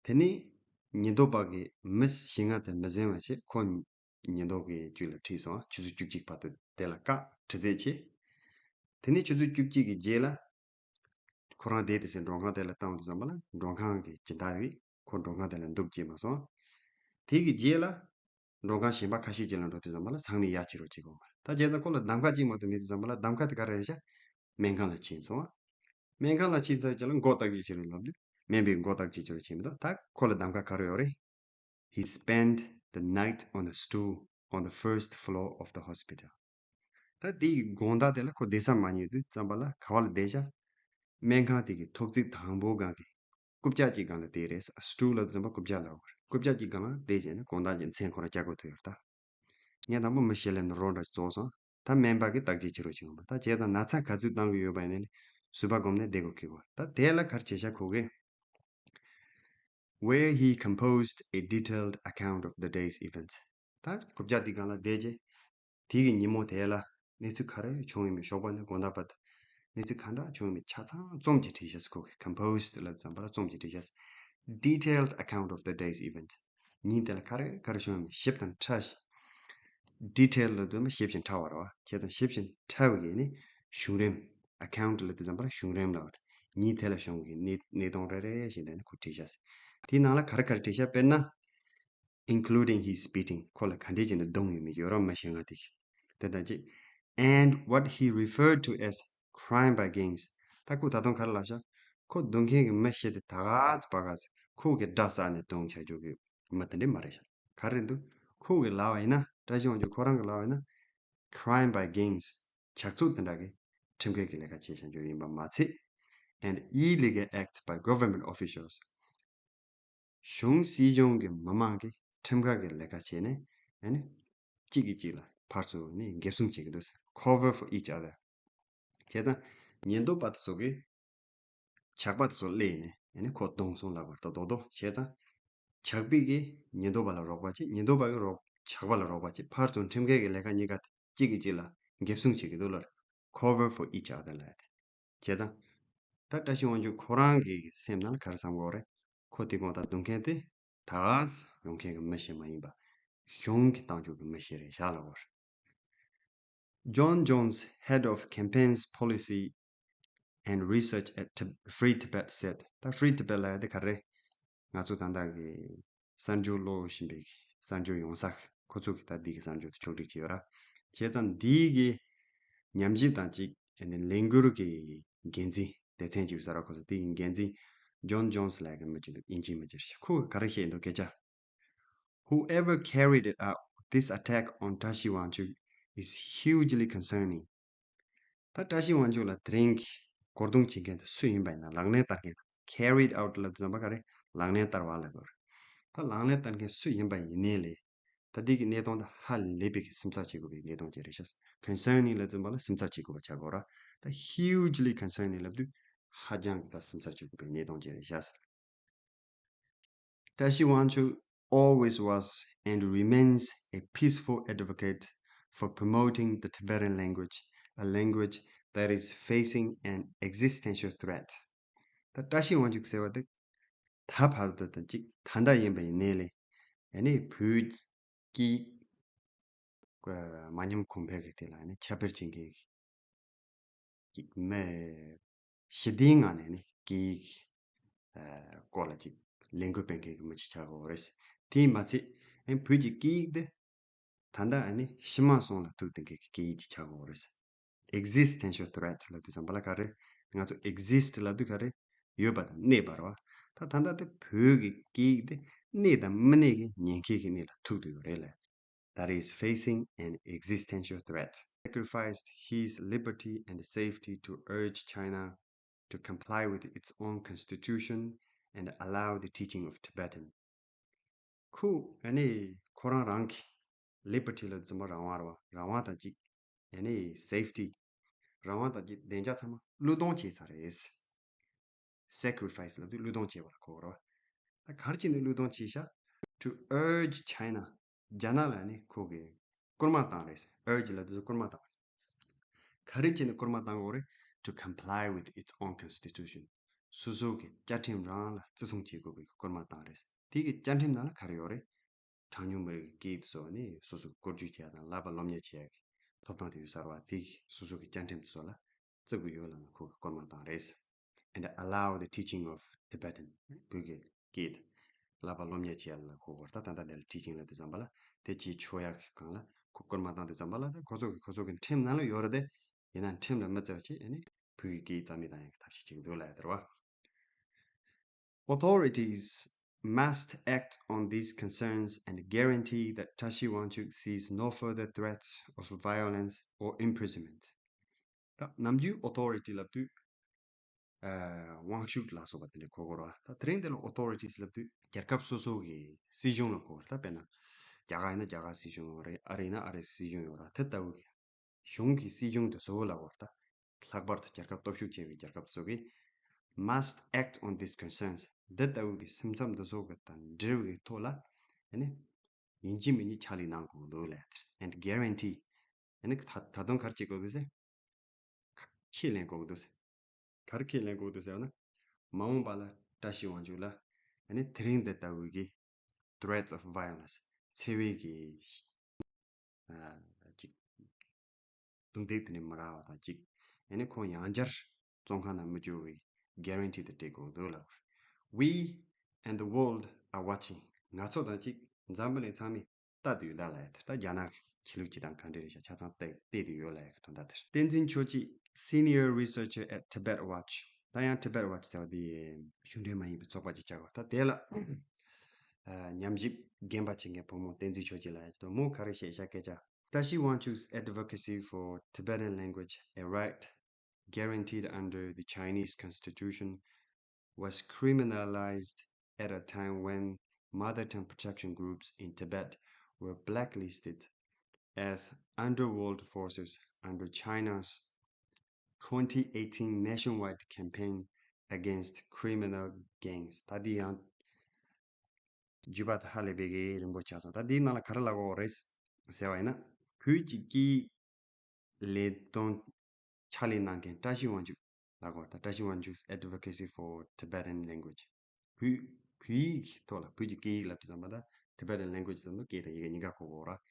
དེ་ནས་ཉེན་རྟོག་པ་གིས་མི་བཞི་ལྔ་དེ་མི་ཟིན་པ་བྱས་ཁོ་ཉེན་རྟོག་གི་བཅུད་ལ་ཁྲིད་སོང་། ཆུ་ཚོད་བཅུ་གཅིག་བར་དུ་དེ་ལ་བཀག་དྲི་རྩད་བྱས། དེ་ནས་ཆུ་ཚོད་བཅུ་གཅིག་གི་རྗེས་ལ་ཁོ་རང་བསྡད་དེ་སའི་མགྲོན་ཁང་དེ་ལ་བཏང་དུས་ཙམ་པ་ལ་མགྲོན་ཁང་གི་སྦྱིན་བདག་གིས་ཁོ་མགྲོན་ཁང་དེ་ལ་འདུག་བྱས་མ་སོང་། དེ་གི་རྗེས་ལ་མགྲོན་ཁང་གཞན་པ་ཁ་ཤས་ཅིག་ལ་འགྲོ་དུས་ཙམ་པ་ལ་ཚང་མས་ཡ་བྱེད་རོགས་བྱེད་དགོས་མ་རེད། ད་བྱས་ཙང་ཁོ་ལ་གདམ་ག་གཅིག་མ་གཏོགས་མེད་དུས་ཙམ་པ་ལ་གདམ་ག་དེ་ག་རེ་རེད་ཤག་སྨན་ཁང་ལ་ཕྱིན་སོང་། སྨན་ཁང་ལ་ཕྱིན་ཚར་རྗེས་ལ་མགོ་བརྟག་དཔྱད་བྱེད་རོགས་ལབ་དུས་སྨན་པས་མགོ་བརྟག་དཔྱད་བྱེད་རོགས་བྱས་མི་འདུག་ད་ཁོ་ལ་གདམ་ག་ག་རེ་ཡོད་རེད། He spent the night on a stool on the first floor of the hospital. ད་དེའི་དགོང་དག་དེ་ལ་ཁོ་བསྡད་ས་མ་རྙེད་དུས་ཙམ་པ་ལ་ག་བ་ལ་བསྡད་ཤག་སྨན་ཁང་དེ་གི་ཐོག་བརྩེགས་དང་པོ་སྒང་གི་རྐུབ་བཀྱག་ཅིག་སྒང་ལ་བསྡད་རེད། སི་ཊུལ་ལབ་དུས་ཙམ་པ་རྐུབ་བཀྱག་ལབ་དགོས་རེད། རྐུབ་བཀྱག་ཅིག་སྒང་ལ་བསྡད་བྱས་ནས་དགོང་དག་གི་མཚན་ཁོ་རང་བཅར་དགོས་ཐུག་ཡོད་རེད་ད། ངས་དང་པོ་མི་བཞི་ལེན་ནས་རོགས་འདྲ་རྫོགས་སོང་། ད་སྨན་པ་གིས་བརྟག་དཔྱད་བྱེད་རོགས་བྱེད་དགོས་པ། ད་བྱས་ཙང་ན་ཚ་ག་ཚོད་བཏང་གི་ཡོད་པ་ཡིན་ནའི་ཟུར་པ་བསྒོམས་ནས་བསྡད་དགོས་ཀྱི་ཡོད་རེད། ད་དེ་ལ་ག་རེ་བྱས་ཤག་ཁོ་གིས། Where he composed a detailed account of the day's events. ད་རྐུབ་བཀྱག་དེ་སྒང་ལ་བསྡད་རྗེས། དེ་གི་ཉིན་མོ་དེ་ལ་གནས་ཚུལ་ག་རེ་བྱུང་ཡོད་མེད། ཞོགས་པ་ནས་དགོང་དག་བར་དུ་གནས་ཚུལ་ག་འདྲ་བྱུང་ཡོད་མེད་ཆ་ཚང་རྩོམ་གྱིས་བྲིས་ཤག་ཁོ་གིས། Composed ལབ་ཙམ་པ་ལ་རྩོམ་གྱིས་བྲིས་ཤག Detailed account of the day's event. ཉིན་དེ་ལ་ག་རེ་ག་རེ་བྱུང་ཡོད་མེད་ཞིབ་དང་ཕྲ་ཞིང་། Detail ལབ་དུས་མ་ཞིབ་ཅིང་ཕྲ་བ་རེད་བ། བྱས་ཙང་ཞིབ་ཅིང་ཕྲ་བའི་གི་ནི་བྱུང་རིམ། Account ལབ་དུས་ཙམ་པ་ལ་བྱུང་རིམ་ལབ་པ་རེད། ཉིན་དེ་ལ་བྱུང་གི་གནས་གནས་སྟངས་རེ་རེ་བཞིན་དེ་ནི་ཁོ་བྲིས་ཤག་དེའི་ནང་ལ་ག་རེ་ག་རེ་བྲིས་ཤག་དཔེར་ན། Including his beating. ཁོ་ལ་ག་འདྲས་བྱས་ནས་རྡུང་ཡོད་མེད་ཡོད་ར་མ་ཤེས་ང་དེ་གི། དེ་དང་གཅིག And what he referred to as crime by gangs. ད་ཁོ་ད་དུང་ག་རེ་ལབ་ཤག་ཁོ་རྡུང་མཁན་གྱི་མི་བཞི་དེ་ད་ག་ཚོད་པ་ག་ཚོད་ཁོ་གི་དགྲ་བསགས་ནས་རྡུང་བྱ་རྒྱུ་གི་མི་དེ་འདྲས་མ་རེད་ཤག་ག་རེ་འདུག་ཁོ་གི་ལབ་པ་ཡིན་ན། བཀྲ་ཤིས་དབང་ཕྱུག་ཁོ་རང་གི་ལབ་པ་ཡིན་ན། Crime by gangs. ཇག་ཚོགས་དེ་འདྲ་གི་ ཁྲིམས་འགལ་གྱི་ལས་ཀ་བྱས་བཞག་རྒྱུ་ཡིན་པ་མ་ཚད། And illegal acts by government officials. གཞུང་སྲིད་གཞུང་གི་མི་མང་གིས་ཁྲིམས་འགལ་གྱི་ལས་ཀ་བྱས་ནས་ཨ་ནི་གཅིག་གིས་གཅིག་ལ་ཕར་ཚུར་ནི་འགེབས་སྲུང་བྱེད་ཀྱི་འདུག Cover for each other. བྱས་ཙང་ཉེན་རྟོག་པ་དེ་ཚོ་གིས་ཇག་པ་དེ་ཚོ་སླེབས་ནས་ཨ་ནི་ཁོ་རྡུང་སོང་ལབ་པ་རེད་ད་རྡོག་རྡོག་བྱས་ཙང་ཇག་པས་ཀྱིས་ཉེན་རྟོག་པ་ལ་རོགས་པ་བྱེད། ཉེན་རྟོག་པ་གིས་རོགས་ཇག་པ་ལ་རོགས་པ་བྱེད། ཕར་ཚུར་ཁྲིམས་འགལ་གྱི་ལས་ཀ་གཉིས་ཀ་གཅིག་གིས་གཅིག་ལ་འགེབས་སྲུང་བྱེད་ཀྱི་འདུག་ལབ། Cover for each other ལབ་ཡ་དེ། བྱས་ཙང་ད་བཀྲ་ཤིས་དབང་ཕྱུག་ཁོ་རང་གི་སེམས་ནང་ལ་ག་རེ་བསམ་གྱི་ཡོད་རེད། ཁོ་དེ་གོང་ད་རྡུང་མཁན་དེ་ད་ག་སེ་རྡུང་མཁན་གྱི་མི་ཞིག་མ་ཡིན་པ་གཞུང་གིས་བཏང་རྒྱུ་གི་མི་ཞིག་རེད་བཞག་ལབ་ཡོད་རེད། John Jones, head of campaigns policy and research at Tib- Free Tibet said. ད་Free Tibet ལབ་ཡ་དེ་ག་རེ་རེད། ང་ཚོ་ད་ལྟ་གི་གསར་འགྱུར་ཀློག་བཞིན་པའི་གསར་འགྱུར་ཡོང་ས་ཁོ་ཚོ་གིས་ད་འདི་གི་གསར་འགྱུར་དེ་ཕྱོགས་སྒྲིག་བྱས་ཡོད་ར། བྱས་ཙང་འདི་གི་ཉམས་ཞིབ་དང་གཅིག་ཨ་ནི་ལས་འགུལ་གྱི་འགན་འཛིན་སྡེ་ཚན་གཅིག་ཡོད་ས་ར། ཁོ་ཚོ་འདི་གི་འགན་འཛིན་John Jones ལབ་ཡ་གི་མི་གཅིག་འདུག་དབྱིན་ཇིའི་མི་གཅིག་རེད། ཁོ་གིས་ག་རེ་བཤད་འདུག་སྐད་ཆ། Whoever carried it out, this attack on Tashi Wangchuk is hugely concerning. ད་བཀྲ་ཤིས་དབང་ཕྱུག་ལ་དེ་རིང་གི་གོ་རྡུང་བྱེད་མཁན་དེ་སུ་ཡིན་པ་ཡིན་ན། ལག་ལེན་བསྟར་མཁན་དང་། carried out ལབ་དུས་ཙམ་པ་ག་རེ་ལག་ལེན་བསྟར་བ་ལབ་དགོས་རེད། ད་ལག་ལེན་བསྟར་མཁན་སུ་ཡིན་པ་ཡིན་ནའི་ལས་ད་འདི་གི་གནད་དོན་དེ་ཧ་ལས་པའི་གི་སེམས་འཚབ་བྱེད་དགོས་པའི་གནད་དོན་ཅིག་རེད་ཤག Concerning ལབ་དུས་ཙམ་པ་ལ་སེམས་འཚབ་བྱེད་དགོས་པ་ཆགས་དགོས་ར། ད་hugely concerning ལབ་དུས་ཧ་ཅང་གི་ད་སེམས་འཚབ་བྱེད་དགོས་པའི་གནད་དོན་ཅིག་རེད་ཤག Tashi Wangchuk always was and remains a peaceful advocate for promoting the Tibetan language, a language that is facing an existential threat. ད་བཀྲ་ཤིས་དབང་ཕྱུག་ཟེར་བ་དེ་ད་བར་དུ་དང་གཅིག་ད་ལྟ་ཡིན་པ་ཡིན་ནའི་ལས་ཨ་ནི་བོད་ཀྱི་མ་ཉམས་གོང་འཕེལ་གྱི་དེ་ལ་ཨ་ནི་ཁྱབ་སྤེལ་བྱེད་མཁན་གྱི་ཅིག་མི་ཞི་བདེའི་ངང་ནས་ནི་སྐད་ཡིག་སྐོར་ལ་ཅིག་ལས་འགུལ་སྤེལ་མཁན་གྱི་མི་ཅིག་ཆགས་ཀྱི་ཡོད་རེད། དེས་མ་ཚད་ཨེ་བོད་ཀྱི་སྐད་ཡིག་འདི་ད་ལྟ་ཨ་ནི་ཕྱི་མ་སོང་ལ་ཐུག་བསྡད་མཁན་གྱི་སྐད་ཡིག་ཅིག་ཆགས་ཀྱི་ཡོད་རེད། Existential threat ལབ་དུས་ཙམ་པ་ལ་ག་རེ། ང་ཚོ་exist ལབ་དུས་ག་རེ། ཡོད་པ་དང་གནས་པ་རེད་བ། ད་ད་ལྟ་དེ་བོད་ཀྱི་སྐད་ཡིག་དེ་གནས་དང་མི་གནས་ཀྱི་ཉེན་ཁའི་གི་གནས་ལ་ཐུག་བསྡད་ཡོད་རེད་ལ། That is facing an existential threat, sacrificed his liberty and safety to urge China to comply with its own constitution and allow the teaching of Tibetan. ཁོ་ཨ་ནི་ཁོ་རང་རང་གི་liberty ལབ་དུས་ཙམ་པ་རང་དབང་རེད་བ། རང་དབང་དང་གཅིག་ཨ་ནི་safety རང་དབང་དང་གཅིག་བདེ་འཇགས་ཚང་མ་བློས་གཏོང་བྱས་ཚར་རེད། Sacrifice ལབ་དུས་བློས་གཏོང་བྱས་པ་ལ་གོ་དགོས་རེད་བ། ད་ག་རེ་བྱས་ནས་བློས་གཏོང་བྱས་ཤག To urge China རྒྱ་ནག་ལ་ནི་ཁོ་གིས་སྐུལ་མ་བཏང་རེད། Urge ལབ་དུས་སྐུལ་མ་བཏང་། ག་རེ་བྱས་ནས་སྐུལ་མ་བཏང་དགོས་རེད། To comply with its own constitution སོ་སོ་གི་བཅའ་ཁྲིམས་རང་ལ་བརྩི་སྲུང་བྱེད་དགོས་པའི་སྐུལ་མ་བཏང་རེད། དེ་གི་བཅའ་ཁྲིམས་ནང་ལ་ག་རེ་ཡོད་རེད། གྲངས་ཉུང་མི་རིགས་ཀྱི་སྐད་ཡིག་དེ་ཚོ་ནི་སོ་སོ་བཀོལ་སྤྱོད་བྱེད་ཡ་དང་བསླབ་པ་སློབ་གཉེར་བྱེད་ཡ་གི་ཐོབ་ཐང་དེ་ཡོད་ས་རེད་བ། དེ་གི་སོ་སོ་གི་བཅའ་ཁྲིམས་དེ་ཚོ་ལ་བརྩི་དགོས་ཡོད་ལབ་ནས་ཁོ་གི་སྐུལ་མ་བཏང་རེད། And allow the teaching of Tibetan བོད་ཀྱི་སྐད་བསླབ་པ་སློབ་གཉེར་བྱེད་ཡ་ལ་ཁོ་གོ་ད་ད་ལྟ་འདི་ལ་teaching ལབ་དུས་ཙམ་པ་ལ་དེ་བྱེད་ཆོག་ཡ་གི་སྒང་ལ་ཁོ་སྐུལ་མ་བཏང་དུས་ཙམ་པ་ལ་ད་ཁོ་ཚོ་གི་ཁོ་ཚོ་གི་ཁྲིམས་ནང་ལ་ཡོད་རེད་དེ། ཡིན་ན་ཁྲིམས་ལ་མི་བརྩི་བ་བྱེད་ཨ་ནི་བོད་ཀྱི་སྐད་རྩ་མེད་བཏང་ཡ་གི་ཐབས་ཤེས་བྱེད་ཀྱི་འདུག་ལབ་ཡ་དེ་རེད་བ། Authorities must act on these concerns and guarantee that Tashi Wangchuk sees no further threats of violence or imprisonment. ད་ནམ་རྒྱུན་authority ལབ་དུས་ཨ་དབང་ཤུགས་ལ་སོགས་པ་དེ་འདྲ་གོ་དགོས་རེད་བ། ད་དེ་རིང་འདི་ལ་authorities ལབ་དུས་རྒྱལ་ཁབ་སོ་སོ་གི་སྲིད་གཞུང་ལ་གོ་བ་རེད། ད་དཔེར་ན་རྒྱ་གར་ཡིན་ན་རྒྱ་གར་སྲིད་གཞུང་ཡོད་རེད། ཨ་རི་ཡིན་ན་ཨ་རི་སྲིད་གཞུང་ཡོད་རེད། དེ་ལྟ་བུ་གི་གཞུང་གི་སྲིད་གཞུང་དེ་ཚོ་ལ་གོ་བ་རེད། ད་ལྷག་པར་དུ་རྒྱལ་ཁབ་སྟོབས་ཤུགས་ཆེ་བའི་རྒྱལ་ཁབ་ཚོ་གིས་must act on these concerns འདི་ལྟ་བུ་གི་སེམས་འཚབ་འདི་ཚོ་གི་དང་འབྲེལ་བའི་ཐོག་ལ་ཨ་ནི་ཡིན་གཅིག་མིན་གཅིག་ཕྱག་ལས་གནང་དགོས་འདུག་ལབ་ཡ་དེ་རེད། And guarantee ཨ་ནི་ད་ད་དུང་ག་རེ་བྱེད་དགོས་འདུག་ཟེར། ཁས་ལེན་དགོས་འདུག་ཟེར། ག་རེ་ཁས་ལེན་དགོས་འདུག་ཟེར་ན། མ་འོངས་པ་ལ་བཀྲ་ཤིས་དབང་ཕྱུག་ལ་ཨ་ནི་དེ་རིང་འདི་ལྟ་བུའི་གི་threats of violence འཚེ་བའི་གི་ཨ་ཅིག་རྡུང་རྡེག་དེ་འདྲ་མི་རག་པ་དང་གཅིག་ཨ་ནི་ཁོང་ཡང་བསྐྱར་བཙོན་ཁང་ནང་མི་འགྱུར་བའི་guarantee དེ་སྤྲད་དགོས་འདུག་ལབ། We and the world are watching. ང་ཚོ་དང་གཅིག་འཛམ་བུ་གླིང་ཚང་མས་ལྟ་དུས་ད་ལ་ཡ་དེ་ལྟ་རྒྱ་ནག་གི་ཆོས་ལུགས་སྤྱི་དང་ག་འདྲ་རེད་ཤག་ཆ་ཚང་བལྟས་བལྟས་དུས་ཡོད་ལ་ཡ་གི་དོན་དག་དེར། བསྟན་འཛིན་ཆོས་སྐྱིད། Senior researcher at Tibet Watch. ད་ཡང་Tibet Watch ཟེར་བ་དེ་གཞུང་འབྲེལ་མ་ཡིན་པའི་ཚོགས་པ་ཅིག་ཆགས་པ་ད་དེ་ལ་ཨ་ཉམས་ཞིབ་རྒན་པ་བྱེད་མཁན་བུ་མོ་བསྟན་འཛིན་ཆོས་སྐྱིད་ལ་ཡ་ཅིག་ཏུ་མོ་ག་རེ་བཤད་ཤག་སྐད་ཆ། Tashi Wangchuk's advocacy for Tibetan language, a right guaranteed under the Chinese constitution, was criminalized at a time when mother tongue protection groups in Tibet were blacklisted as underworld forces under China's twenty eighteen nationwide campaign against criminal gangs. ད་འདི་ཡང་བརྒྱུད་པ་དེ་ཧ་ལས་པའི་གི་རིང་པོ་ཆགས་སོང་། ད་འདིའི་ནང་ལ་ག་རེ་ལབ་དགོས་རེད་ཟེར་བ་ཡིན་ན། བོད་ཀྱི་སྐད་ཡིག་ལས་དོན་ཕྱག་ལས་གནང་མཁན་བཀྲ་ཤིས་དབང་ཕྱུག་ལབ་དགོས་རེད། ད་བཀྲ་ཤིས་དབང་ཕྱུག advocacy for Tibetan language. བོད་བོད་ཡིག་གི་ཐོག་ལ། བོད་ཀྱི་སྐད་ཡིག་ལབ་དུས་ཙམ་པ། ད་Tibetan language ཟེར་ན་སྐད་དང་ཡི་གེ་གཉིས་ཀ་གོ་དགོས་རེད།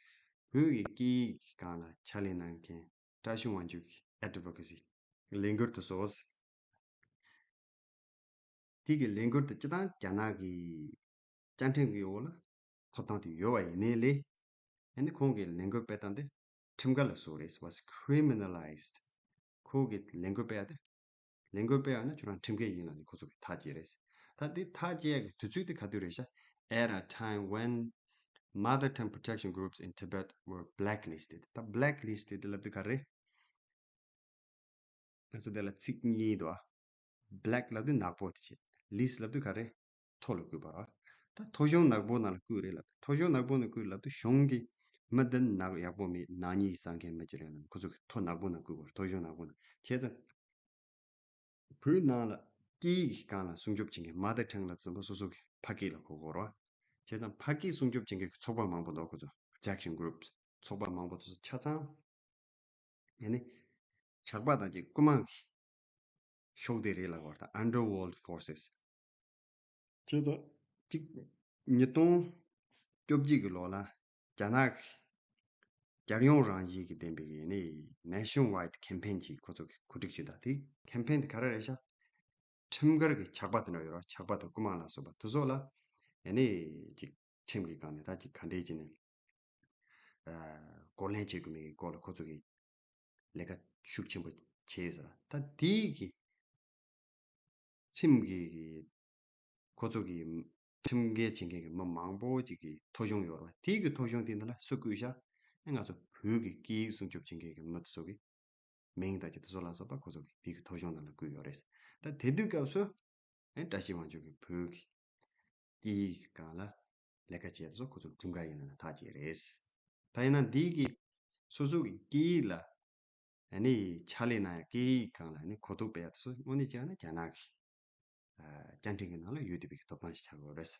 བོད་ཀྱི་སྐད་ཡིག་གི་སྒང་ལ་ཕྱག་ལས་གནང་མཁན་བཀྲ་ཤིས་དབང་ཕྱུག་གི་advocacy ལས་འགུལ་དེ་ཚོ། དེ་གི་ལས་འགུལ་དེ་སྤྱིར་བཏང་རྒྱ་ནག་གི་བཅའ་ཁྲིམས་ཀྱི་འོག་ལ་ཐོབ་ཐང་དེ་ཡོད་པ་ཡིན་ནའི་ལས། ཨ་ནི་ཁོང་གིས་ལས་འགུལ་སྤེལ་སྟངས་དེ་ཁྲིམས་འགལ་ལ་སོགས་རེད། Was criminalized. ཁོ་གིས་ལས་འགུལ་སྤེལ་ཡ་དེ། ལས་འགུལ་སྤེལ་ཡ་ནི་ཁྱོད་རང་ཁྲིམས་འགལ་ཡིན་ལབ་ནས་ཁོ་ཚོ་གིས་ཐག་བཅད་རེད། ད་དེ་ཐག་བཅད་ཡ་གི་དུས་ཚོད་དེ་ག་དུས་རེད་ཤག At a time when mother tongue protection groups in Tibet were blacklisted. ད་blacklisted ལབ་དུས་ག་རེ། ང་ཚོ་དེ་ལ་ཚིག་གཉིས་འདུག་ཨ། Black ལབ་དུས་ནག་པོ་དེ་བྱེད། List ལབ་དུས་ག་རེ། ཐོ་ལ་བཀོད་པ་ར། ད་ཐོ་གཞུང་ནག་པོ་ནང་ལ་བཀོད་རེད་ལབ། ཐོ་གཞུང་ནག་པོ་ནང་བཀོད་ལབ་དུས་གཞུང་གི་མི་འདི་ནག་ཡག་པོ་མེད། ནག་ཉེས་བསགས་མཁན་མི་ཅིག་རེད་ལབ། ཁོ་ཚོ་གི་ཐོ་ནག་པོ་ནང་བཀོད་དགོས་རེད། ཐོ་གཞུང་ནག་པོ་ནང་བྱས་ཙང་། བོད་ནང་ལ་སྐད་ཡིག་གི་སྒང་ལ་སྲུང་སྐྱོབ་བྱེད་མཁན་mother tongue ལབ་ཙམ་པ་སོ་སོ་གི་ཕ་སྐད་ལ་གོ་དགོས་རེད། བྱས་ཙང་ཕ་སྐད་སྲུང་སྐྱོབ་བྱེད་མཁན་གྱི་ཚོགས་པ་མང་པོ་འདུག་ཁོ་ཚོ་protection groups ཚོགས་པ་མང་པོ་དེ་ཚོ་ཆ་ཚང་། ཡ་ནི་ཇག་པ་དང་གཅིག་རྐུ་མ་གི་ཤོག་དེ་རེད་ལབ་དགོས་རེད། ད་underworld forces། བྱས་ཙང་གཅིག་ཉིས་སྟོང་བཅོ་བརྒྱད་ཀྱི་ལོ་ལ་རྒྱ་ནག་གི་རྒྱལ་ཡོངས་རང་བཞིན་གྱི་ལྡན་པའི་ནི་nationwide campaign ཅིག་ཁོ་ཚོ་གིས་གོ་སྒྲིག་བྱས། ད་དེ་campaign དེ་ག་རེ་རེད་ཤག་ཁྲིམས་འགལ་གྱི་ཇག་པ་དེ་འདྲ་ཡོད་རེད། ཇག་པ་དང་རྐུ་མ་ལ་སོགས་པ་དེ་ཚོ་ལ་ཨ་ནི་ཅིག་ཁྲིམས་ཀྱི་སྒང་ནས་ད་ཅིག་ག་འདྲས་ཅིག་ནས་ཨ་འགོག་ལན་བྱེད་དགོས་མིན་གྱི་སྐོར་ལ་ཁོ་ཚོ་གིས་ལས་ཀ་ཤུགས་ཆེན་པོ་བྱས་ཡོད་ཟེར། ད་དེའི་གི་ཁྲིམས་ཀྱི་གི་ཁོ་ཚོ་གི་ཁྲིམས་འགལ་བྱེད་མཁན་གྱི་མི་མང་པོ་ཅིག་གི་ཐོ་གཞུང་ཡོད་རེད་བ། དེའི་གི་ཐོ་གཞུང་དེ་འདི་ལ་སུ་བཀོད་ཤག་ཨེ་ང་ཚོ་བོད་ཀྱི་སྐད་ཡིག་སྲུང་སྐྱོབ་བྱེད་མཁན་གྱི་མི་དེ་ཚོ་གི་མིང་དང་ཅིག་དེ་ཚོ་ལ་སོགས་པ་ཁོ་ཚོ་གི་དེའི་གི་ཐོ་གཞུང་ནང་ལ་བཀོད་ཡོད་རེད། ད་དེ་དུས་སྐབས་སུ་ཨེ་བཀྲ་ཤིས་དབང་ཕྱུག་གིས་བོད་ཀྱི་སྐད་ཡིག་གི་སྒང་ལ་ལས་ཀ་བྱས་དེ་ཚོ་ཁོ་ཚོ་ཁྲིམས་འགལ་ཡིན་ལབ་ནས་ཐག་བཅད་རེད། ད་ཡིན་ན་འདི་གི་སོ་སོ་གི་སྐད་ཡིག་ལ་ཨ་ནི་ཕྱག་ལས་གནང་ཡ། སྐད་ཡིག་སྒང་ལ་ཨ་ནི་གོ་རྟོགས་སྤེལ་ཡ་དེ་ཚོ་དངོས་གནས་བྱས་ན་རྒྱ་ནག་གི་ཨ་བཅའ་ཁྲིམས་ཀྱི་ནང་ལ་ཡོད་བསྡད་པའི་གི་ཐོབ་ཐང་ཞིག་ཆགས་ཡོད་རེད།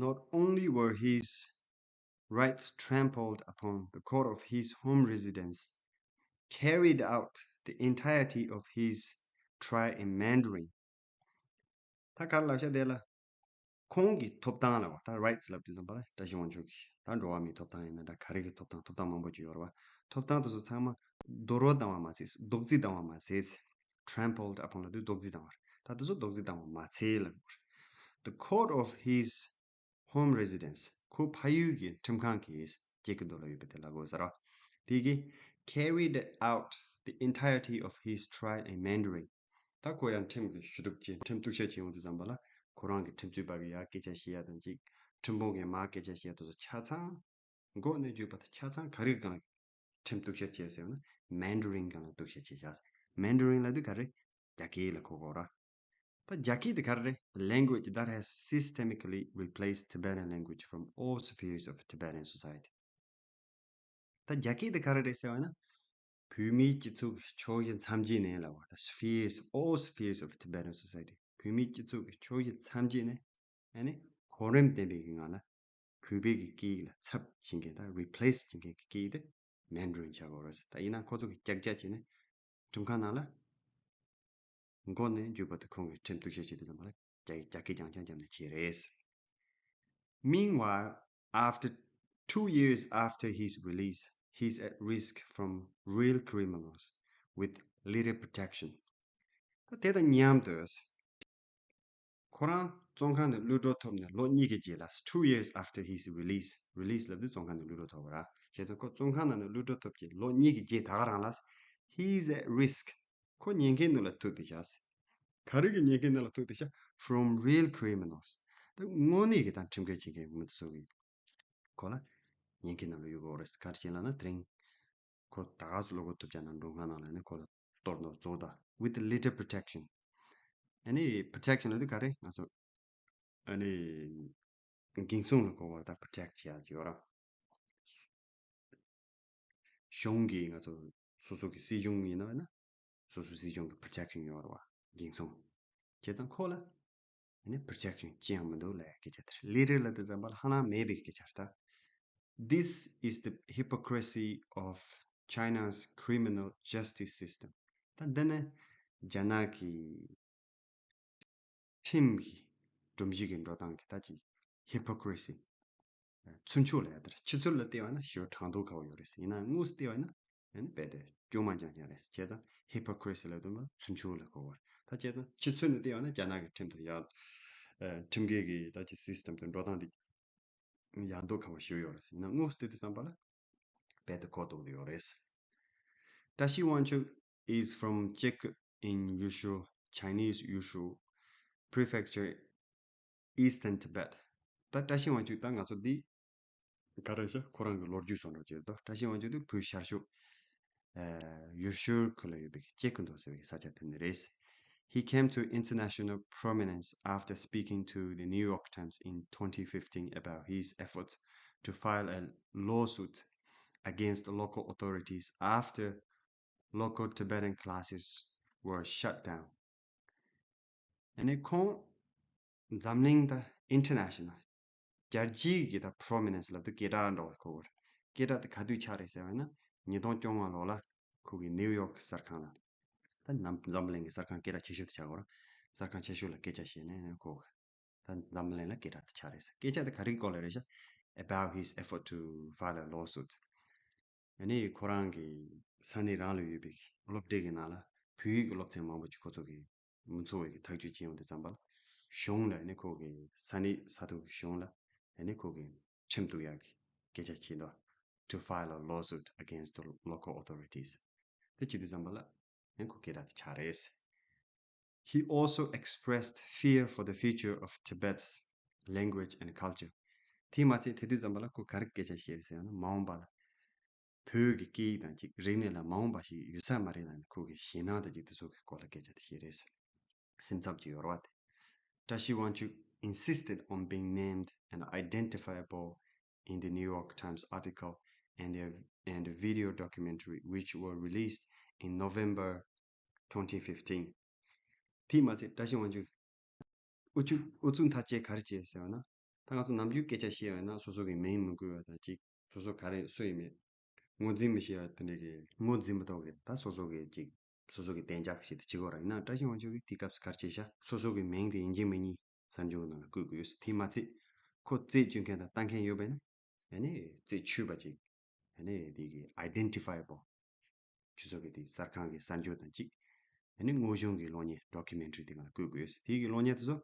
Not only were his rights trampled upon, the court of his home residence carried out the entirety of his trial in Mandarin. ད་ག་རེ་ལབ་ཤག་དེ་ལ། ཁོང་གི་ཐོབ་ཐང་ལབ་པ། ད་rights ལབ་དུས་ཙམ་པ་ལ་བཀྲ་ཤིས་དབང་ཕྱུག་གི་ད་འགྲོ་བ་མིའི་ཐོབ་ཐང་ཡིན་ན་འདྲ། ག་རེ་གི་ཐོབ་ཐང་། ཐོབ་ཐང་མང་པོ་ཅིག་ཡོད་རེད་བ། ཐོབ་ཐང་དེ་ཚོ་ཚང་མ་རྡོག་རོལ་བཏང་བ་མ་ཚད། རྡོག་རྫིས་བཏང་བ་མ་ཚད། Trampled upon ལབ་དུས་རྡོག་རྫིས་བཏང་བ་རེད། ད་དེ་ཚོ་རྡོག་རྫིས་བཏང་བ་མ་ཚད་ལབ་དགོས་རེད། The court of his home residence, ཁོ་ཕ་ཡུལ་གྱི་ཁྲིམས་ཁང་གི་སྐྱེ་རྒུ་མདོ་ལ་ཡོད་པ་དེ་ལ་གོ་ཟེར་རོ། དེ་གིས་carried out the entirety of his trial in Mandarin. ད་ཁོ་ཡང་ཁྲིམས་ཀྱི་ཞུ་གཏུག་བྱེད། ཁྲིམས་གཏུག་བཤེར་བྱེད་ཡོང་དུས་ཙམ་པ་ལ་ཁོ་རང་གི་ཁྲིམས་རྩོད་པ་གི་ཡར་སྐད་ཆ་བཤད་ཡ་དང་གཅིག་ཁྲིམས་དཔོན་གྱི་མར་སྐད་ཆ་བཤད་ཡ་དེ་ཚོ་ཆ་ཚང་མགོ་ནས་མཇུག་བར་དུ་ཆ་ཚང་ག་རེ་སྒང་ལ་ཁྲིམས་གཏུག་བཤེར་བྱས་ཟེར་ན་Mandarin སྒང་ལ་གཏུག་བཤེར་བྱས་ཤག Mandarin ལབ་དུས་ག་རེ། རྒྱ་སྐད་ལ་གོ་དགོས་ར། ད་རྒྱ་སྐད་དེ་ག་རེ་རེད། Language that has systemically replaced Tibetan language from all spheres of Tibetan society. ད་རྒྱ་སྐད་དེ་ག་རེ་རེད་ཟེར་བ་ན། བོད་མིའི་སྤྱི་ཚོགས་ཀྱི་ཕྱོགས་བཞི་མཚམས་བརྒྱད་ནས་ལབ་པ། ད་spheres, all spheres of Tibetan society. བོད་མིའི་སྤྱི་ཚོགས་ཀྱི་ཕྱོགས་བཞི་མཚམས་བརྒྱད་ནས་ཨ་ནི་གོ་རིམ་ལྡན་པའི་གི་ངང་ལ་བོད་པའི་གི་སྐད་ཡིག་ལ་ཚབ་བྱེད་མཁན། ད་replace བྱེད་མཁན་གི་སྐད་ཡིག་དེ་Mandarin ཆགས་ཡོད་རེད། ད་ཡིན་ན་ཁོ་ཚོ་གི་ཀྱག་ཀྱག་བྱས་ནས་ཁྲིམས་ཁང་ནང་ལ་མགོ་ནས་མཇུག་བར་དུ་ཁོང་གིས་ཁྲིམས་གཏུག་བཤེར་བྱེད་དུས་ཙམ་པ་ལ་རྒྱ་རྒྱ་སྐད་རྐྱང་རྐྱང་བརྒྱབ་ནས་བྱས་རེད། Meanwhile, after two years after his release, he's at risk from real criminals with little protection. ད་དེ་དང་མཉམ་དུ། ཁོ་རང་བཙོན་ཁང་ནས་གློད་གྲོལ་ཐོབ་ནས་ལོ་གཉིས་ཀྱི་རྗེས་ལ། Two years after his release. Release ལབ་དུས་བཙོན་ཁང་ནས་གློད་གྲོལ་ཐོབ་པ་ར། བྱས་ཙང་ཁོ་བཙོན་ཁང་ནང་ནས་གློད་གྲོལ་ཐོབ་ཀྱི་ལོ་གཉིས་ཀྱི་རྗེས་ད་ག་རང་ལ། He's at risk. ཁོ་ཉེན་ཁའི་ནང་ལ་ཐུག་བསྡད་ཤག་ག་རེ་གི་ཉེན་ཁའི་ནང་ལ་ཐུག་བསྡད་ཤག From real criminals. ད་དངོས་གནས་ཀྱི་ད་ཁྲིམས་འགལ་བྱེད་མཁན་མི་དེ་ཚོ་གི་ཁོ་ལ་ཉེན་ཁའི་ནང་ལ་ཡོད་དགོས་རེད། ག་རེ་བྱས་ལབ་ན་དེ་རིང་ཁོ་ད་ག་སུ་ལོ་གོ་ཐུབ་ཅག་ན་མགྲོན་ཁང་ནང་ལ་ནི་ཁོ་ལ་ གཏོར་ནོ་བཟོ་ད། With little protection. ཨ་ནི་protection ལ་དེ་ག་རེ་ང་ཚོ་ཨ་ནི་འགན་སྲུང་ལ་གོ་བར་ད་protect བྱེད་ཡ་ཅིག་ཡོད་ར། གཞུང་གིས་ང་ཚོ་སོ་སོ་གི་སྲིད་གཞུང་ཡིན་ན་ན་སོ་སོ་སྲིད་གཞུང་གི་protection ཡོད་ར་བ། འགན་སྲུང་བྱས་ཙང་ཁོ་ལ་ཨ་ནི་protection ཅི་ཡང་མི་འདུག་ལབ་ཡ་སྐད་ཆ་དེ་རེད། Little ལ་དེ་ཙམ་པ་ལ་ཧ་ལམ་མེད་པའི་སྐད་ཆ་རེད་ད། This is the hypocrisy of China's criminal justice system. ད་འདི་ནི་རྒྱ་ནག་གི་ཁྲིམས་ཀྱི་སྒྲོམ་གཞི་གི་འགྲོ་སྟངས་ཀྱི་ད་ཅིག་hypocrisy། ཚུར་འཆོལ་ལ་ཡ་དེར་ཕྱི་ཚུལ་ལ་བལྟས་པ་ན་ཞེ་པོ་དྲང་དོ་ཁ་བོ་ཡོད་རེད། ཡིན་ན་དངོས་སུ་བལྟས་པ་ན་ཨ་ནི་རྦད་དེ་སྐྱོ་མ་རྐྱང་རྐྱང་རེད། བྱས་ཙང་hypocrisy ལ་དུ་མ་ཚུར་འཆོལ་ལ་གོ་བར་ད། བྱས་ཙང་ཕྱི་ཚུལ་ནས་བལྟས་པ་ན་རྒྱ་ནག་གི་ཁྲིམས་དང་ཡག་ཁྲིམས་འགལ་གྱི་ད་ཅི་system དུ་འགྲོ་སྟངས་དེ་ཡག་མདོག་ཁ་བོ་ཞེ་པོ་ཡོད་རེད། ཡིན་ན་དངོས་སུ་བལྟས་དུས་ཙམ་པ་ལ་རྦད་དེ་གོ་ལྡོག་དེ་ཡོད་རེད། Tashi Wangchuk is from Chekut in Yushu, Chinese Yushu Prefecture, Eastern Tibet. ད་བཀྲ་ཤིས་དབང་ཕྱུག་ད་ང་ཚོ་འདི་ག་རེ་ཤག་ཁོ་རང་གི་ལོ་རྒྱུས་སོགས་འགྲོ་ཅེས་དོ། བཀྲ་ཤིས་དབང་ཕྱུག་དེ་བོད་ཤར་ཕྱོགས་ཡུལ་ཤུལ་ཁུལ་ལ་ཡོད་པའི་ཅེ་ཀུན་ཏོ་ཟེར་བའི་ས་ཆ་དེ་ནས་རེད། He came to international prominence after speaking to the New York Times in twenty fifteen about his efforts to file a lawsuit against local authorities after local Tibetan classes were shut down. ཨ་ནི་ཁོང་འཛམ་གླིང་ད་international རྒྱལ་སྤྱིའི་གི་ད་prominence ལབ་དུས་སྐད་གྲགས་འགྲོ་བའི་ཁོ་བོར་སྐད་གྲགས་དེ་ག་དུས་ཆགས་རེད་ཟེར་བ་ན། ཉིས་སྟོང་བཅོ་ལྔ་ལོ་ལ་ཁོ་གི་ནིའུ་ཡོག་གསར་ཁང་ལ། ད་ནམ་འཛམ་གླིང་གི་གསར་ཁང་སྐད་གྲགས་ཆེ་ཤོས་དེ་ཆགས་གོ་ར། གསར་ཁང་ཆེ་ཤོས་ལ་སྐད་ཆ་བཤད་ནས་ཁོ་གི་ད་འཛམ་གླིང་ལ་སྐད་གྲགས་དེ་ཆགས་རེད་ཟེར། སྐད་ཆ་དེ་ག་རེའི་སྐོར་ལ་རེད་ཤག About his effort to file a lawsuit. ཨ་ནི་ཁོ་རང་གི་ས་གནས་རང་ལ་ཡོད་པའི་སློབ་གྲྭའི་གི་ནང་ལ་བོད་ཡིག་གི་སློབ་ཚན་མང་པོ་ཅིག་ཁོ་ཚོ་གི་མི་འཚོ་བའི་གི་ཐག་གཅོད་བྱས་ཡོང་དུས་ཙམ་པ་ལ། གཞུང་ལ་ཨ་ནི་ཁོ་གི་ས་གནས་ས་ཐོག་གི་གཞུང་ལ་ཨ་ནི་ཁོ་གི་ཁྲིམས་གཏུག་ཡག་གི་སྐད་ཆ་བྱས་འདུག To file a lawsuit against the local authorities. དེ་བྱེད་དུས་ཙམ་པ་ལ་ཨ་ནི་ཁོ་སྐད་གྲགས་དེ་ཆགས་རེད། He also expressed fear for the future of Tibet's language and culture. དེས་མ་ཚད་དེ་དུས་ཙམ་པ་ལ་ཁོ་ག་རེ་སྐད་ཆ་བཤད་རེད་ཟེར་ན། མ་འོངས་པ་ལ་བོད་ཀྱི་སྐད་ཡིག་དང་གཅིག་རིག་གནས་ལ་མ་འོངས་པ་ཞིག་ཡོད་ས་མ་རེད་ལབ་ནས་ཁོ་གི་ཞེད་སྣང་དང་གཅིག་དེ་ཚོ་གི་སྐོར་ལ་སྐད་ཆ་དེ་བཤད་རེད། སེམས་འཚབ་ཅིག་ཡོད་རེད་བ་དེ། Tashi Wangchuk insisted on being named and identifiable in the New York Times article and a, and a video documentary which were released in November twenty fifteen. དེས་མ་ཚད་བཀྲ་ཤིས་དབང་ཕྱུག་ཨུ་ཆུ་ཨུ་ཚུགས་མཐའ་བཅད་ག་རེ་བྱས་ཟེར་བ་ན། ད་ང་ཚོ་ནམ་རྒྱུན་སྐད་ཆ་བཤད་པ་ཡིན་ན་སོ་སོ་གི་མིང་མི་བཀོད་པ་དང་གཅིག་སོ་སོ་ག་རེ་སུ་ཡིན་མིན་ངོས་འཛིན་མི་ཤེས་པ་དེ་འདྲ་གི་ངོས་འཛིན་མི་ཐུབ་གི་ད་སོ་སོ་གི་གཅིག་སོ་སོ་གི་གཏན་འཇགས་ཤིག་ཏུ་བྱེད་དགོས་ར། ཡིན་ན་བཀྲ་ཤིས་དབང་ཕྱུག་གིས་དེའི་སྐབས་སུ་ག་རེ་བྱས་ཤག་སོ་སོ་གི་མིང་དེ་ཡིན་གཅིག་མིན་གཉིས་གསར་འགྱུར་ནང་ལ་བཀོད་དགོས་ཡོད། དེས་མ་ཚད་ཁོ་རྩིས་གཅོད་མཁན་དང་ལྟ་མཁན་ཡོད་པས་ན་ཨ་ནི་རྩིས་ཆོད་པ་ཅིག་ཨ་ནི་དེ་གི་identifiable ཁྱོད་ཚོ་གི་དེ་གསར་ཁང་གི་གསར་འགྱུར་དང་གཅིག་ཨ་ནི་དངོས་བྱུང་གི་གློག་བརྙན་documentary དེ་སྒང་ལ་བཀོད་དགོས་ཡོད། དེ་གི་གློག་བརྙན་དེ་ཚོ་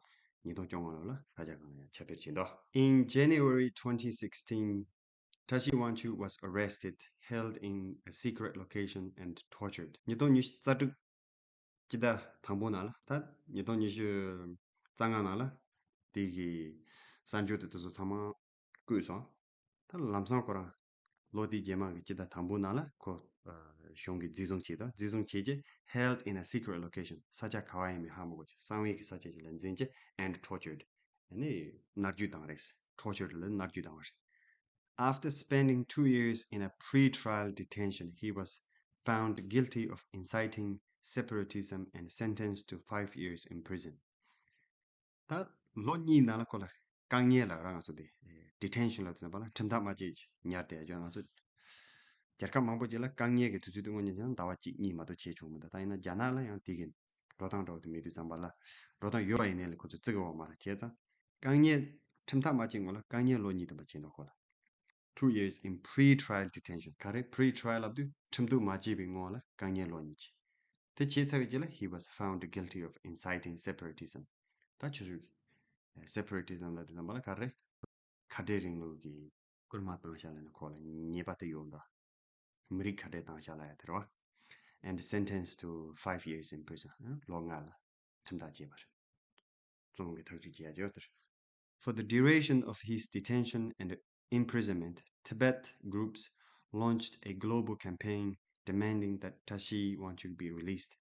ཉིས་སྟོང་བཅོ་ལྔ་ལོ་ལ་ས་ཆ་གང་ལ་ཡང་ཁྱབ་སྤེལ་བྱས་འདུག In January twenty sixteen, Tashi Wangchuk was arrested, held in a secret location and tortured. ཉིས་སྟོང་ཉི་ཤུ་རྩ་དྲུག་སྤྱི་ཟླ་དང་པོ་ནང་ལ་ད་ཉིས་སྟོང་ཉི་ཤུ་རྩ་ལྔ་ནང་ལ་དེ་གི་གསར་འགྱུར་དེ་དེ་ཚོ་ཚང་མ་བཀོད་སོང་། ད་ལམ་སང་ཁོ་རང་ལོ་དེའི་རྗེས་མ་གི་སྤྱི་ཟླ་དང་པོ་ནང་ལ་ཁོ་ཨ་གཞུང་གིས་འཛིན་བཟུང་བྱས་དང་འཛིན་བཟུང་བྱས་རྗེས་held in a secret location ས་ཆ་ག་བ་ཡིན་མིན་ཧ་མ་གོ་བྱས་གསང་བའི་གི་ས་ཆ་ཞིག་ལ་འཛིན་བྱས་and tortured ཨ་ནི་མནར་གཅོད་བཏང་རེད། Tortured ལ་མནར་གཅོད་བཏང་བ་རེད། After spending two years in a pre-trial detention, he was found guilty of inciting separatism and sentenced to five years in prison. ད་ལོ་གཉིས་ནང་ལ་ཁོ་ལ་བཀག་ཉར་ལ་རང་ང་ཚོ་དེ་detention ལ་དེ་ཚོ་ལ་ཁྲིམས་ཐག་མ་བཅད་ཅིག་ཉར་ཏེ་ཡ་ང་ཚོ་རྒྱལ་ཁབ་མང་པོ་ཅིག་ལ་བཀག་ཉར་གྱི་དུས་ཚོད་དེ་དངོས་གནས་བྱས་ན་ཟླ་བ་གཅིག་གཉིས་མ་གཏོགས་བྱས་བྱུང་མི་འདུག་ད་ཡིན་ན་རྒྱ་ནག་ལ་ཡང་དེ་གི་འགྲོ་སྟངས་འདྲ་བོ་དེ་མེད་དུས་ཙམ་པ་ལ་འགྲོ་སྟངས་ཡོད་པ་ཡིན་ནའི་ལ་ཁོ་ཚོ་བརྩི་གི་ཡོད་མ་རེད། བྱས་ཙང་བཀག་ཉར་ཁྲིམས་ཐག་མ་བཅད་སྔོན་ལ་བཀག་ཉར་ལོ་གཉིས་ཐམ་པ་བྱས་འདུག་ཁོ་ལ། Two years in pre-trial detention. ག་རེ་pre-trial ལབ་དུས་ཁྲིམས་གཏུག་མ་བྱས་པའི་སྔོན་ལ་བཀག་ཉར་ལོ་གཉིས་བྱས། དེ་བྱས་ཚར་བའི་རྗེས་ལ he was found guilty of inciting separatism. ད་ཆུ་ཚོད་ཀྱི་separatism ལབ་དུས་ཙམ་པ་ལ་ག་རེ་ཁ་བྲལ་རིང་ལུགས་ཀྱི་སྐུལ་མ་བཏང་བཞག་ལབ་ནས་ཁོ་ལ་ཉེས་པ་དེ་ཡོད་འདུག་མི་རིགས་ཁ་བྲལ་བཏང་བཞག་ལབ་ཡ་དེ་རེད་བ། And sentenced to five years in prison. ལོ་ལྔ་ལ་ཁྲིམས་ཐག་བཅད་པ་རེད། བཙོན་གྱི་ཐག་གཅོད་བྱེད་ཡ་ཡོད་དེར། For the duration of his detention and imprisonment, Tibet groups launched a global campaign demanding that Tashi Wangchuk be released.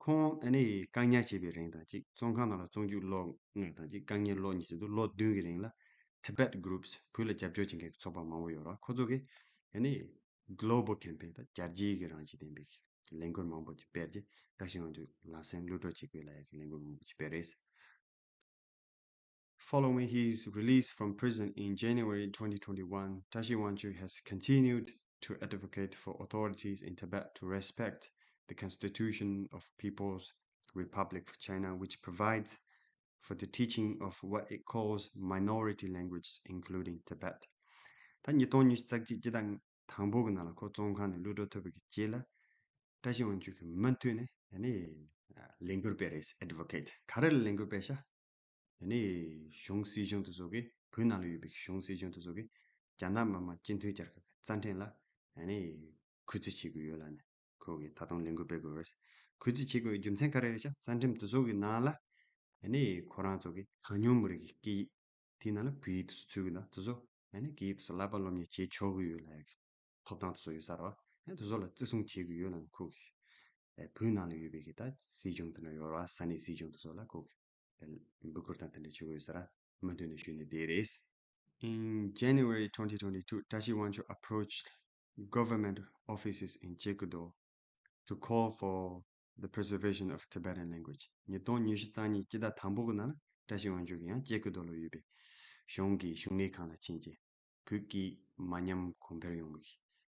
ཁོང་ཨ་ནི་བཀག་ཉར་བྱས་པའི་རིང་དང་གཅིག་བཙོན་ཁང་ནང་ལ་བཙོན་འཇུག་ལོ་ལྔ་དང་གཅིག་བཀག་ཉར་ལོ་གཉིས་བྱས་འདུག་ལོ་བདུན་གྱི་རིང་ལ་Tibet groups བོད་ལ་རྒྱབ་སྐྱོར་བྱེད་མཁན་གྱི་ཚོགས་པ་མང་པོ་ཡོད་རེད། ཁོ་ཚོ་གིས་ཨ་ནི་global campaign དང་རྒྱལ་སྤྱིའི་གི་རང་བཞིན་ལྡན་པའི་ལས་འགུལ་མང་པོ་ཅིག་སྤེལ་རྗེས་བཀྲ་ཤིས་དབང་ཕྱུག་ལམ་སེང་གློད་གྲོལ་བྱེད་དགོས་ལབ་ཡག་གི་ལས་འགུལ་མང་པོ་ཅིག་སྤེལ་རེད། Following his release from prison in January twenty twenty-one, Tashi Wangchuk has continued to advocate for authorities in Tibet to respect the Constitution of People's Republic of China, which provides for the teaching of what it calls minority languages, including Tibet. ད་ཉིས་སྟོང་ཉི་ཤུ་རྩ་གཅིག་སྤྱི་ཟླ་དང་པོ་གི་ནང་ལ་ཁོ་བཙོན་ཁང་ནས་གློད་གྲོལ་ཐོབ་པའི་རྗེས་ལ་བཀྲ་ཤིས་དབང་ཕྱུག་གིས་མུ་མཐུད་ནས་ཨ་ནི་ལས་འགུལ་སྤེལ་རེད། Advocate ག་རེ་ལ་ལས་འགུལ་སྤེལ་ཤག་ཨ་ནི་གཞུང་སྲིད་གཞུང་དེ་ཚོ་གིས་བོད་ནང་ལ་ཡོད་པའི་གཞུང་སྲིད་གཞུང་དེ་ཚོ་གིས་རྒྱ་ནག་མི་དམངས་སྤྱི་མཐུན་རྒྱལ་ཁབ་ཀྱི་རྩ་ཁྲིམས་ལ་ཨ་ནི་གུས་བརྩི་བྱེད་དགོས་ཡོད་ལབ་ནས་ཁོ་གིས་ད་དུང་ལས་འགུལ་སྤེལ་དགོས་རེད། གུས་བརྩི་བྱེད་དགོས་པའི་རྒྱུ་མཚན་ག་རེ་རེད་ཤག་རྩ་ཁྲིམས་དེ་ཚོ་གི་ནང་ལ་ཨ་ནི་ཁོ་རང་ཚོ་གི་གྲངས་ཉུང་མི་རིགས་ཀྱི་སྐད་ཡིག་དེའི་ནང་ལ་བོད་ཡིག་དེ་ཚོ་ཚུད་གི་ན་དེ་ཚོ་ཨ་ནི་སྐད་ཡིག་དེ་ཚོ་བསླབ་པ་སློབ་གཉེར་བྱེད་ཆོག་གི་ཡོད་ལབ་ཡག་གི་ཐོབ་ཐང་དེ་ཚོ་ཡོད་ས་རེད་བ། ཨ་ནི་དེ་ཚོ་ལ་བརྩི་སྲུང་བྱེད་དགོས་ཡོད་ལབ་ནས་ཁོ་གིས་ཨ་བོད་ནང་ལ་ཡོད་པའི་གི་ད་སྲིད་གཞུང་དེ་འདྲ་ཡོད་རེད་བ། ས་གནས་སྲིད་གཞུང་དེ་ཚོ་ལ་ཁོ་གིས་འབོད་སྐུལ་དང་དེ་འདྲ་བྱེད་དགོས་ཡོད་ས་རེད། མུ་མཐུད་ནས་ཞུས་ནས་བསྡད་རེད། In January twenty twenty-two, Tashi Wangchuk approached government offices in Chekudo to call for the preservation of Tibetan language. ཉིས་སྟོང་ཉི་ཤུ་རྩ་གཉིས་སྤྱི་ཟླ་དང་པོ་གི་ནང་ལ་བཀྲ་ཤིས་དབང་ཕྱུག་གིས་ཡང་ཀྱེ་ཀུ་རྡོ་ལ་ཡོད་པའི་གཞུང་གི་བཞུགས་གནས་ཁང་ལ་ཕྱིན་རྗེས་བོད་ཀྱི་མ་ཉམས་གོང་འཕེལ་ཡོང་བའི་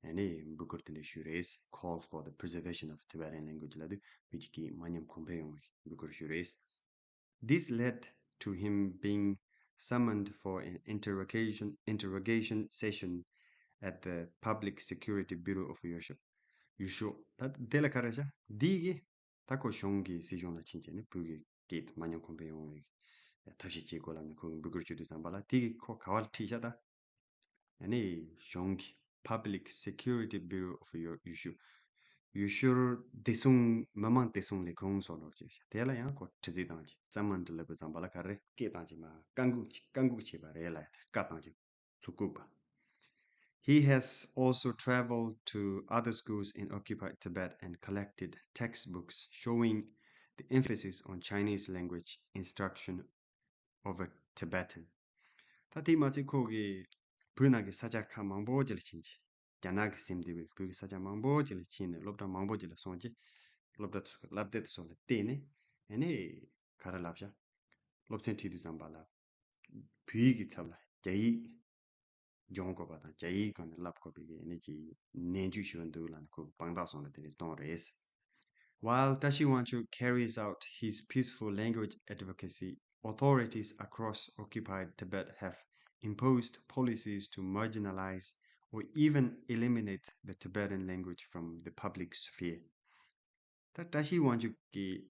ཨ་ནི་འབོད་སྐུལ་དེ་འདྲ་ཞུས་རེད། Call for the preservation of Tibetan language ལབ་དུས་བོད་ཀྱི་མ་ཉམས་གོང་འཕེལ་ཡོང་བའི་འབོད་སྐུལ་ཞུས་རེད། This led to him being summoned for an interrogation, interrogation session at the Public Security Bureau of Yushu. Yushu. ད་དེ་ལ་ག་རེ་བྱ། འདི་གི་ད་ཁོ་གཞུང་གི་སྲིད་གཞུང་ལ་ཕྱིན་བྱས་ནས་བོད་ཀྱི་སྐད་དེ་མ་ཉམས་གོང་འཕེལ་ཡོང་བའི་ཐབས་ཤེས་བྱེད་དགོས་ལབ་ནས་ཁོ་གིས་འབོད་སྐུལ་ཞུ་དུས་ཙམ་པ་ལ་དེ་གི་ཁོ་ག་བ་ལ་ཁྲིད་བཞག་ད། ཨ་ནི་གཞུང་གི་Public Security Bureau of Yushu། ཡུ་ཤུར་བདེ་སྲུང་མི་དམངས་བདེ་སྲུང་ལས་ཁུངས་སོགས་ནོར་ཅིག་བྱ། དེ་ལ་ཡང་ཁོ་དྲི་རྩད་བཏང་ཅིག་སམ་མན་ལབ་དུས་ཙམ་པ་ལ་ག་རེ་སྐད་བཏང་ཅིག་མ་བཀའ་འགུག་ཅིག་བཀའ་འགུག་བྱས་པ་རེད་ལ་བཀའ་བཏང་ཅིག་ཚུར་བཀུག་པ། He has also traveled to other schools in occupied Tibet and collected textbooks showing the emphasis on Chinese language instruction over Tibetan. ད་དེ་མ་ཚད་ཁོ་གིས་བོད་ནང་གི་ས་ཆ་ཁག་མང་པོ་ཅིག་ལ་ཕྱིན་ཅིག་རྒྱ་ནག་གིས་ཟིན་བསྡད་པའི་བོད་ཀྱི་ས་ཆ་མང་པོ་ཅིག་ལ་ཕྱིན་ནས་སློབ་གྲྭ་མང་པོ་ཅིག་ལ་སོང་ཅིག་སློབ་གྲྭ་དེ་ཚོ་གི་བསླབ་དེབ་དེ་ཚོ་ལ་བལྟས་ནས་ཨ་ནི་ག་རེ་ལབ་ཤག་སློབ་ཚན་ཁྲིད་དུས་ཙམ་པ་ལ་བོད་ཡིག་གི་ཚབ་ལ་རྒྱ་ཡིག་སྦྱོང་དགོས་པ་དང་རྒྱ་ཡིག་སྒང་ནས་བསླབ་དགོས་པའི་གི་ཨ་ནི་ཅིག་ནན་བརྗོད་ཞུ་གི་འདུག་ལབ་ནས་ཁོ་གིས་དཔང་རྟགས་བཟོས་ནས་དེ་འདྲ་གཏོང་རེད། While Tashi Wangchuk carries out his peaceful language advocacy, authorities across occupied Tibet have imposed policies to marginalize or even eliminate the Tibetan language from the public sphere. ད་བཀྲ་ཤིས་དབང་ཕྱུག་གིས་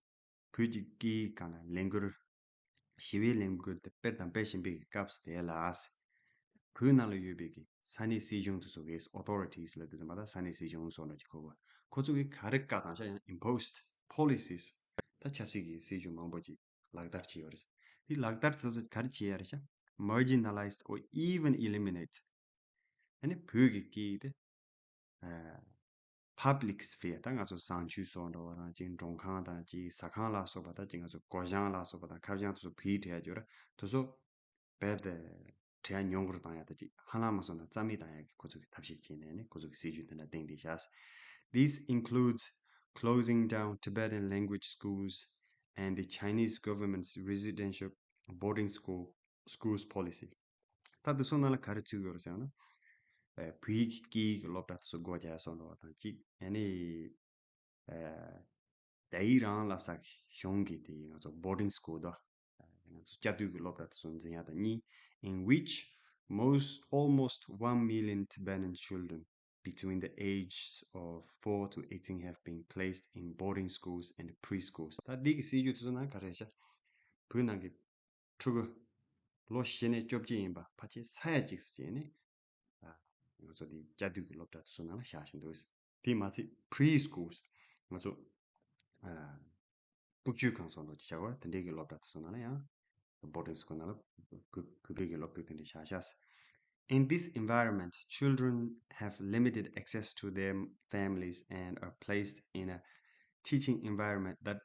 བོད་ཀྱི་སྐད་ཡིག་སྒང་ལ་ལས་འགུལ་ཞི་བའི་ལས་འགུལ་དེ་སྤེལ་དང་སྤེལ་བཞིན་པའི་སྐབས་དེ་ལ། བོད་ནང་ལ་ཡོད་པའི་གི་ས་གནས་སྲིད་གཞུང་དེ་ཚོ་གི་authorities ལབ་དུས་ཙམ་པ་ད་ས་གནས་སྲིད་གཞུང་སོགས་ལ་ཅིག་གོ་བ། ཁོ་ཚོ་གི་ག་རེ་བཀའ་བཏང་ཤག་ཡང་imposed policies ད་ཆབ་སྲིད་ཀྱི་སྲིད་ཇུས་མང་པོ་ཅིག་ལག་བསྟར་བྱས་ཡོད་རེད། དེ་ལག་བསྟར་དེ་ཚོ་ག་རེ་བྱས་ཡོད་རེད་ཤག marginalized or even eliminate ཨ་ནི་བོད་ཀྱི་སྐད་ཡིག་དེ་public sphere ད་ང་ཚོ་བཟང་སྤྱོད་སོགས་འདྲ་བ་དང་ཅིག་མགྲོན་ཁང་དང་ཅིག་ཟ་ཁང་ལ་སོགས་པ་ད་ཅིག་ང་ཚོ་སྒོ་བྱང་ལ་སོགས་པ་དང་ཁ་བྱང་དེ་ཚོ་བོད་ཡིག་བྲིས་ཡ་ཡོད་རེད། དེ་ཚོ་རྦད་དེ་བྲིས་ཡ་ཉུང་རུ་བཏང་ཡ་ད་ཅིག་ཧ་ལམ་མ་སོང་ན་རྩ་མེད་བཏང་ཡ་གི་ཁོ་ཚོ་གི་ཐབས་ཤེས་བྱས་ནས་ནི་ཁོ་ཚོ་གི་སྲིད་ཇུས་དེ་འདྲ་བཏིང་བསྡད་ཤག This includes closing down Tibetan language schools and the Chinese government's residential boarding school schools policy. ད་དེ་ཚོ་ནང་ལ་ག་རེ་ཚུད་ཡོད་རེད་ཟེར་ན། ཨ་བོད་ཡིག་སྐད་ཡིག་གི་སློབ་གྲྭ་དེ་ཚོ་སྒོ་རྒྱག་ཡ་སོགས་འདྲ་བ་དང་གཅིག་ཨ་ནི་ཨ་རྒྱ་ཡིག་རང་བསླབ་ས་གི་གཞུང་གི་དེ་ང་ཚོ་boarding school དོ། ང་ཚོ་བཅའ་སྡོད་ཀྱི་སློབ་གྲྭ་དེ་ཚོ་འཛིན་ཡ་དང་གཉིས། In which most almost one million Tibetan children between the ages of four to eighteen have been placed in boarding schools and preschools. ད་འདི་གི་སྲིད་ཇུས་དེ་ཚོ་ནང་ག་རེ་བྱ། བོད་ནང་གི་ཕྲུ་གུ་ལོ་བཞི་ནས་བཅོ་བརྒྱད་ཡིན་པ་ཕལ་ཆེར་ས་ཡ་གཅིག་ཙམ་ཅིག་ནི་ང་ཚོ་འདི་བཅའ་སྡོད་ཀྱི་སློབ་གྲྭ་དེ་ཚོ་ནང་ལ་བཞག་བཞིན་འདུག་དེ་མ་ཚད་preschools ང་ཚོ་ཨ་ཕྲུ་གུ་ཁང་སོགས་འདྲ་ཅིག་བྱ་བ་དེ་འདྲའི་གི་སློབ་གྲྭ་དེ་ཚོ་ནང་ལ་ཡང་boarding school ནང་ལ་གུ་གུ་གུ་གུལ་གྱི་སློབ་ཕྲུག་དེ་འདྲ་བཞག་བཞག In this environment, children have limited access to their families and are placed in a teaching environment that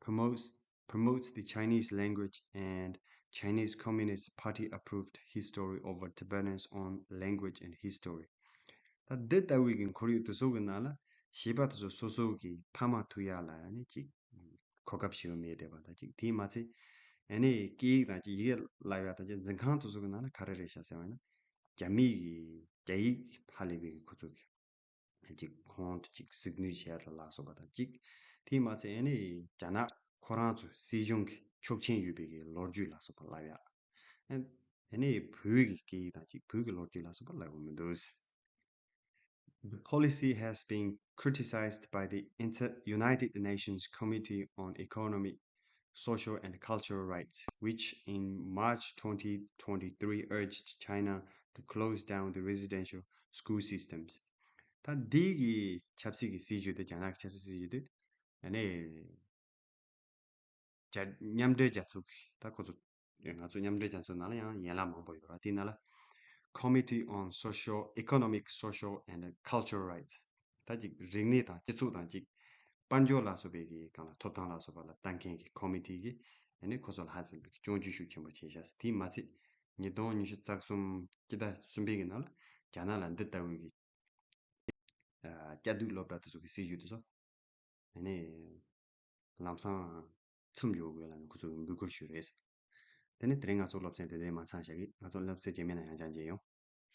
promotes promotes the Chinese language and Chinese Communist Party approved history over Tibetans' own language and history. ད་འདི་ལྟ་བུའི་གི་ཁོར་ཡུག་དེ་ཚོ་གི་ནང་ལ་བྱིས་པ་དེ་ཚོ་སོ་སོ་གི་ཕ་མ་ཐུག་ཡག་ལ་ནི་ཅིག་གོ་སྐབས་ཞིག་མེད་བསྡད་པ་དང་ཅིག་དེས་མ་ཚད་ཨ་ནི་སྐད་ཡིག་དང་ཅིག་ཡི་གེ་བསླབ་ཡག་དང་ཅིག་འཛིན་ཁང་དེ་ཚོ་གི་ནང་ལ་ག་རེ་རེད་ཤག་ཟེར་བ་ཡིན་ན་རྒྱ་མིའི་གི་རྒྱ་ཡིག་ཧ་ལས་པའི་གི་ཁོ་ཚོ་གི་ཅིག་ཁོང་དུ་ཅིག་གཟིགས་ནུས་བྱས་ལ་ལ་སོགས་པ་དང་ཅིག་དེས་མ་ཚད་ཨ་ནི་རྒྱ་ནག་ཁོ་རང་ཚོའི་སྲིད་གཞུང་གི་ཆོག་མཆན་ཡོད་པའི་གི་ལོ་རྒྱུས་ལ་སོགས་པ་ལབ་ཡ། ཨ་ནི་བོད་ཀྱི་སྐད་ཡིག་དང་ཅིག་བོད་ཀྱི་ལོ་རྒྱུས་ལ་སོགས་པ་ལབ་དགོས་མི་འདུག The policy has been criticized by the Inter- United Nations Committee on Economic, Social and Cultural Rights, which in March twenty twenty-three urged China to close down the residential school systems. ད་འདི་གི་ཆབ་སྲིད་ཀྱི་སྲིད་ཇུས་དེ་རྒྱ་ནག་གི་ཆབ་སྲིད་སྲིད་ཇུས་དེ་ཨ་ནི་རྒྱ- མཉམ་འབྲེལ་རྒྱལ་ཚོགས་ཀྱི་ད་ཁོ་ཚོ་ང་ཚོ་མཉམ་འབྲེལ་རྒྱལ་ཚོགས་ནང་ལ་ཡང་ཡན་ལག་མང་པོ་ཡོད་ར། དེའི་ནང་ལ་Committee on Social, Economic, Social and Cultural Rights ད་ཅིག་རིག་གནས་དང་སྤྱི་ཚོགས་དང་ཅིག་དཔལ་འབྱོར་ལ་སོགས་པའི་གི་སྒང་ལ་ཐོབ་ཐང་ལ་སོགས་པ་ལ་ལྟ་མཁན་གྱི་ཁོ་མི་ཊི་གིས་ཨ་ནི་ཁོ་ཚོ་ལ་ཧ་ཅང་གི་སྐྱོན་བརྗོད་ཤུགས་ཆེན་པོ་བྱས་ཤག་དེས་མ་ཚད་ཉིས་སྟོང་ཉི་ཤུ་རྩ་གསུམ་སྤྱི་ཟླ་གསུམ་པའི་གི་ནང་ལ་རྒྱ་ནག་ལ་འདི་ལྟ་བུའི་གི་ཨ་བཅའ་སྡོད་སློབ་གྲྭ་དེ་ཚོ་གི་སྲིད་ཇུས་དེ་ཚོ་ཨ་ནི་ལམ་སང་མཚམས་འཇོག་དགོས་ལབ་ནས་ཁོ་ཚོ་གི་འབོད་སྐུལ་ཞུས་རེད། དེ་ནས་དེ་རིང་ང་ཚོ་སློབ་ཚན་དེ་འདྲའི་མ་ཚང་བཞག་གི། ང་ཚོ་སློབ་ཚན་རྗེས་མའི་ནང་ཡང་བསྐྱར་མཇལ་ཡོང་།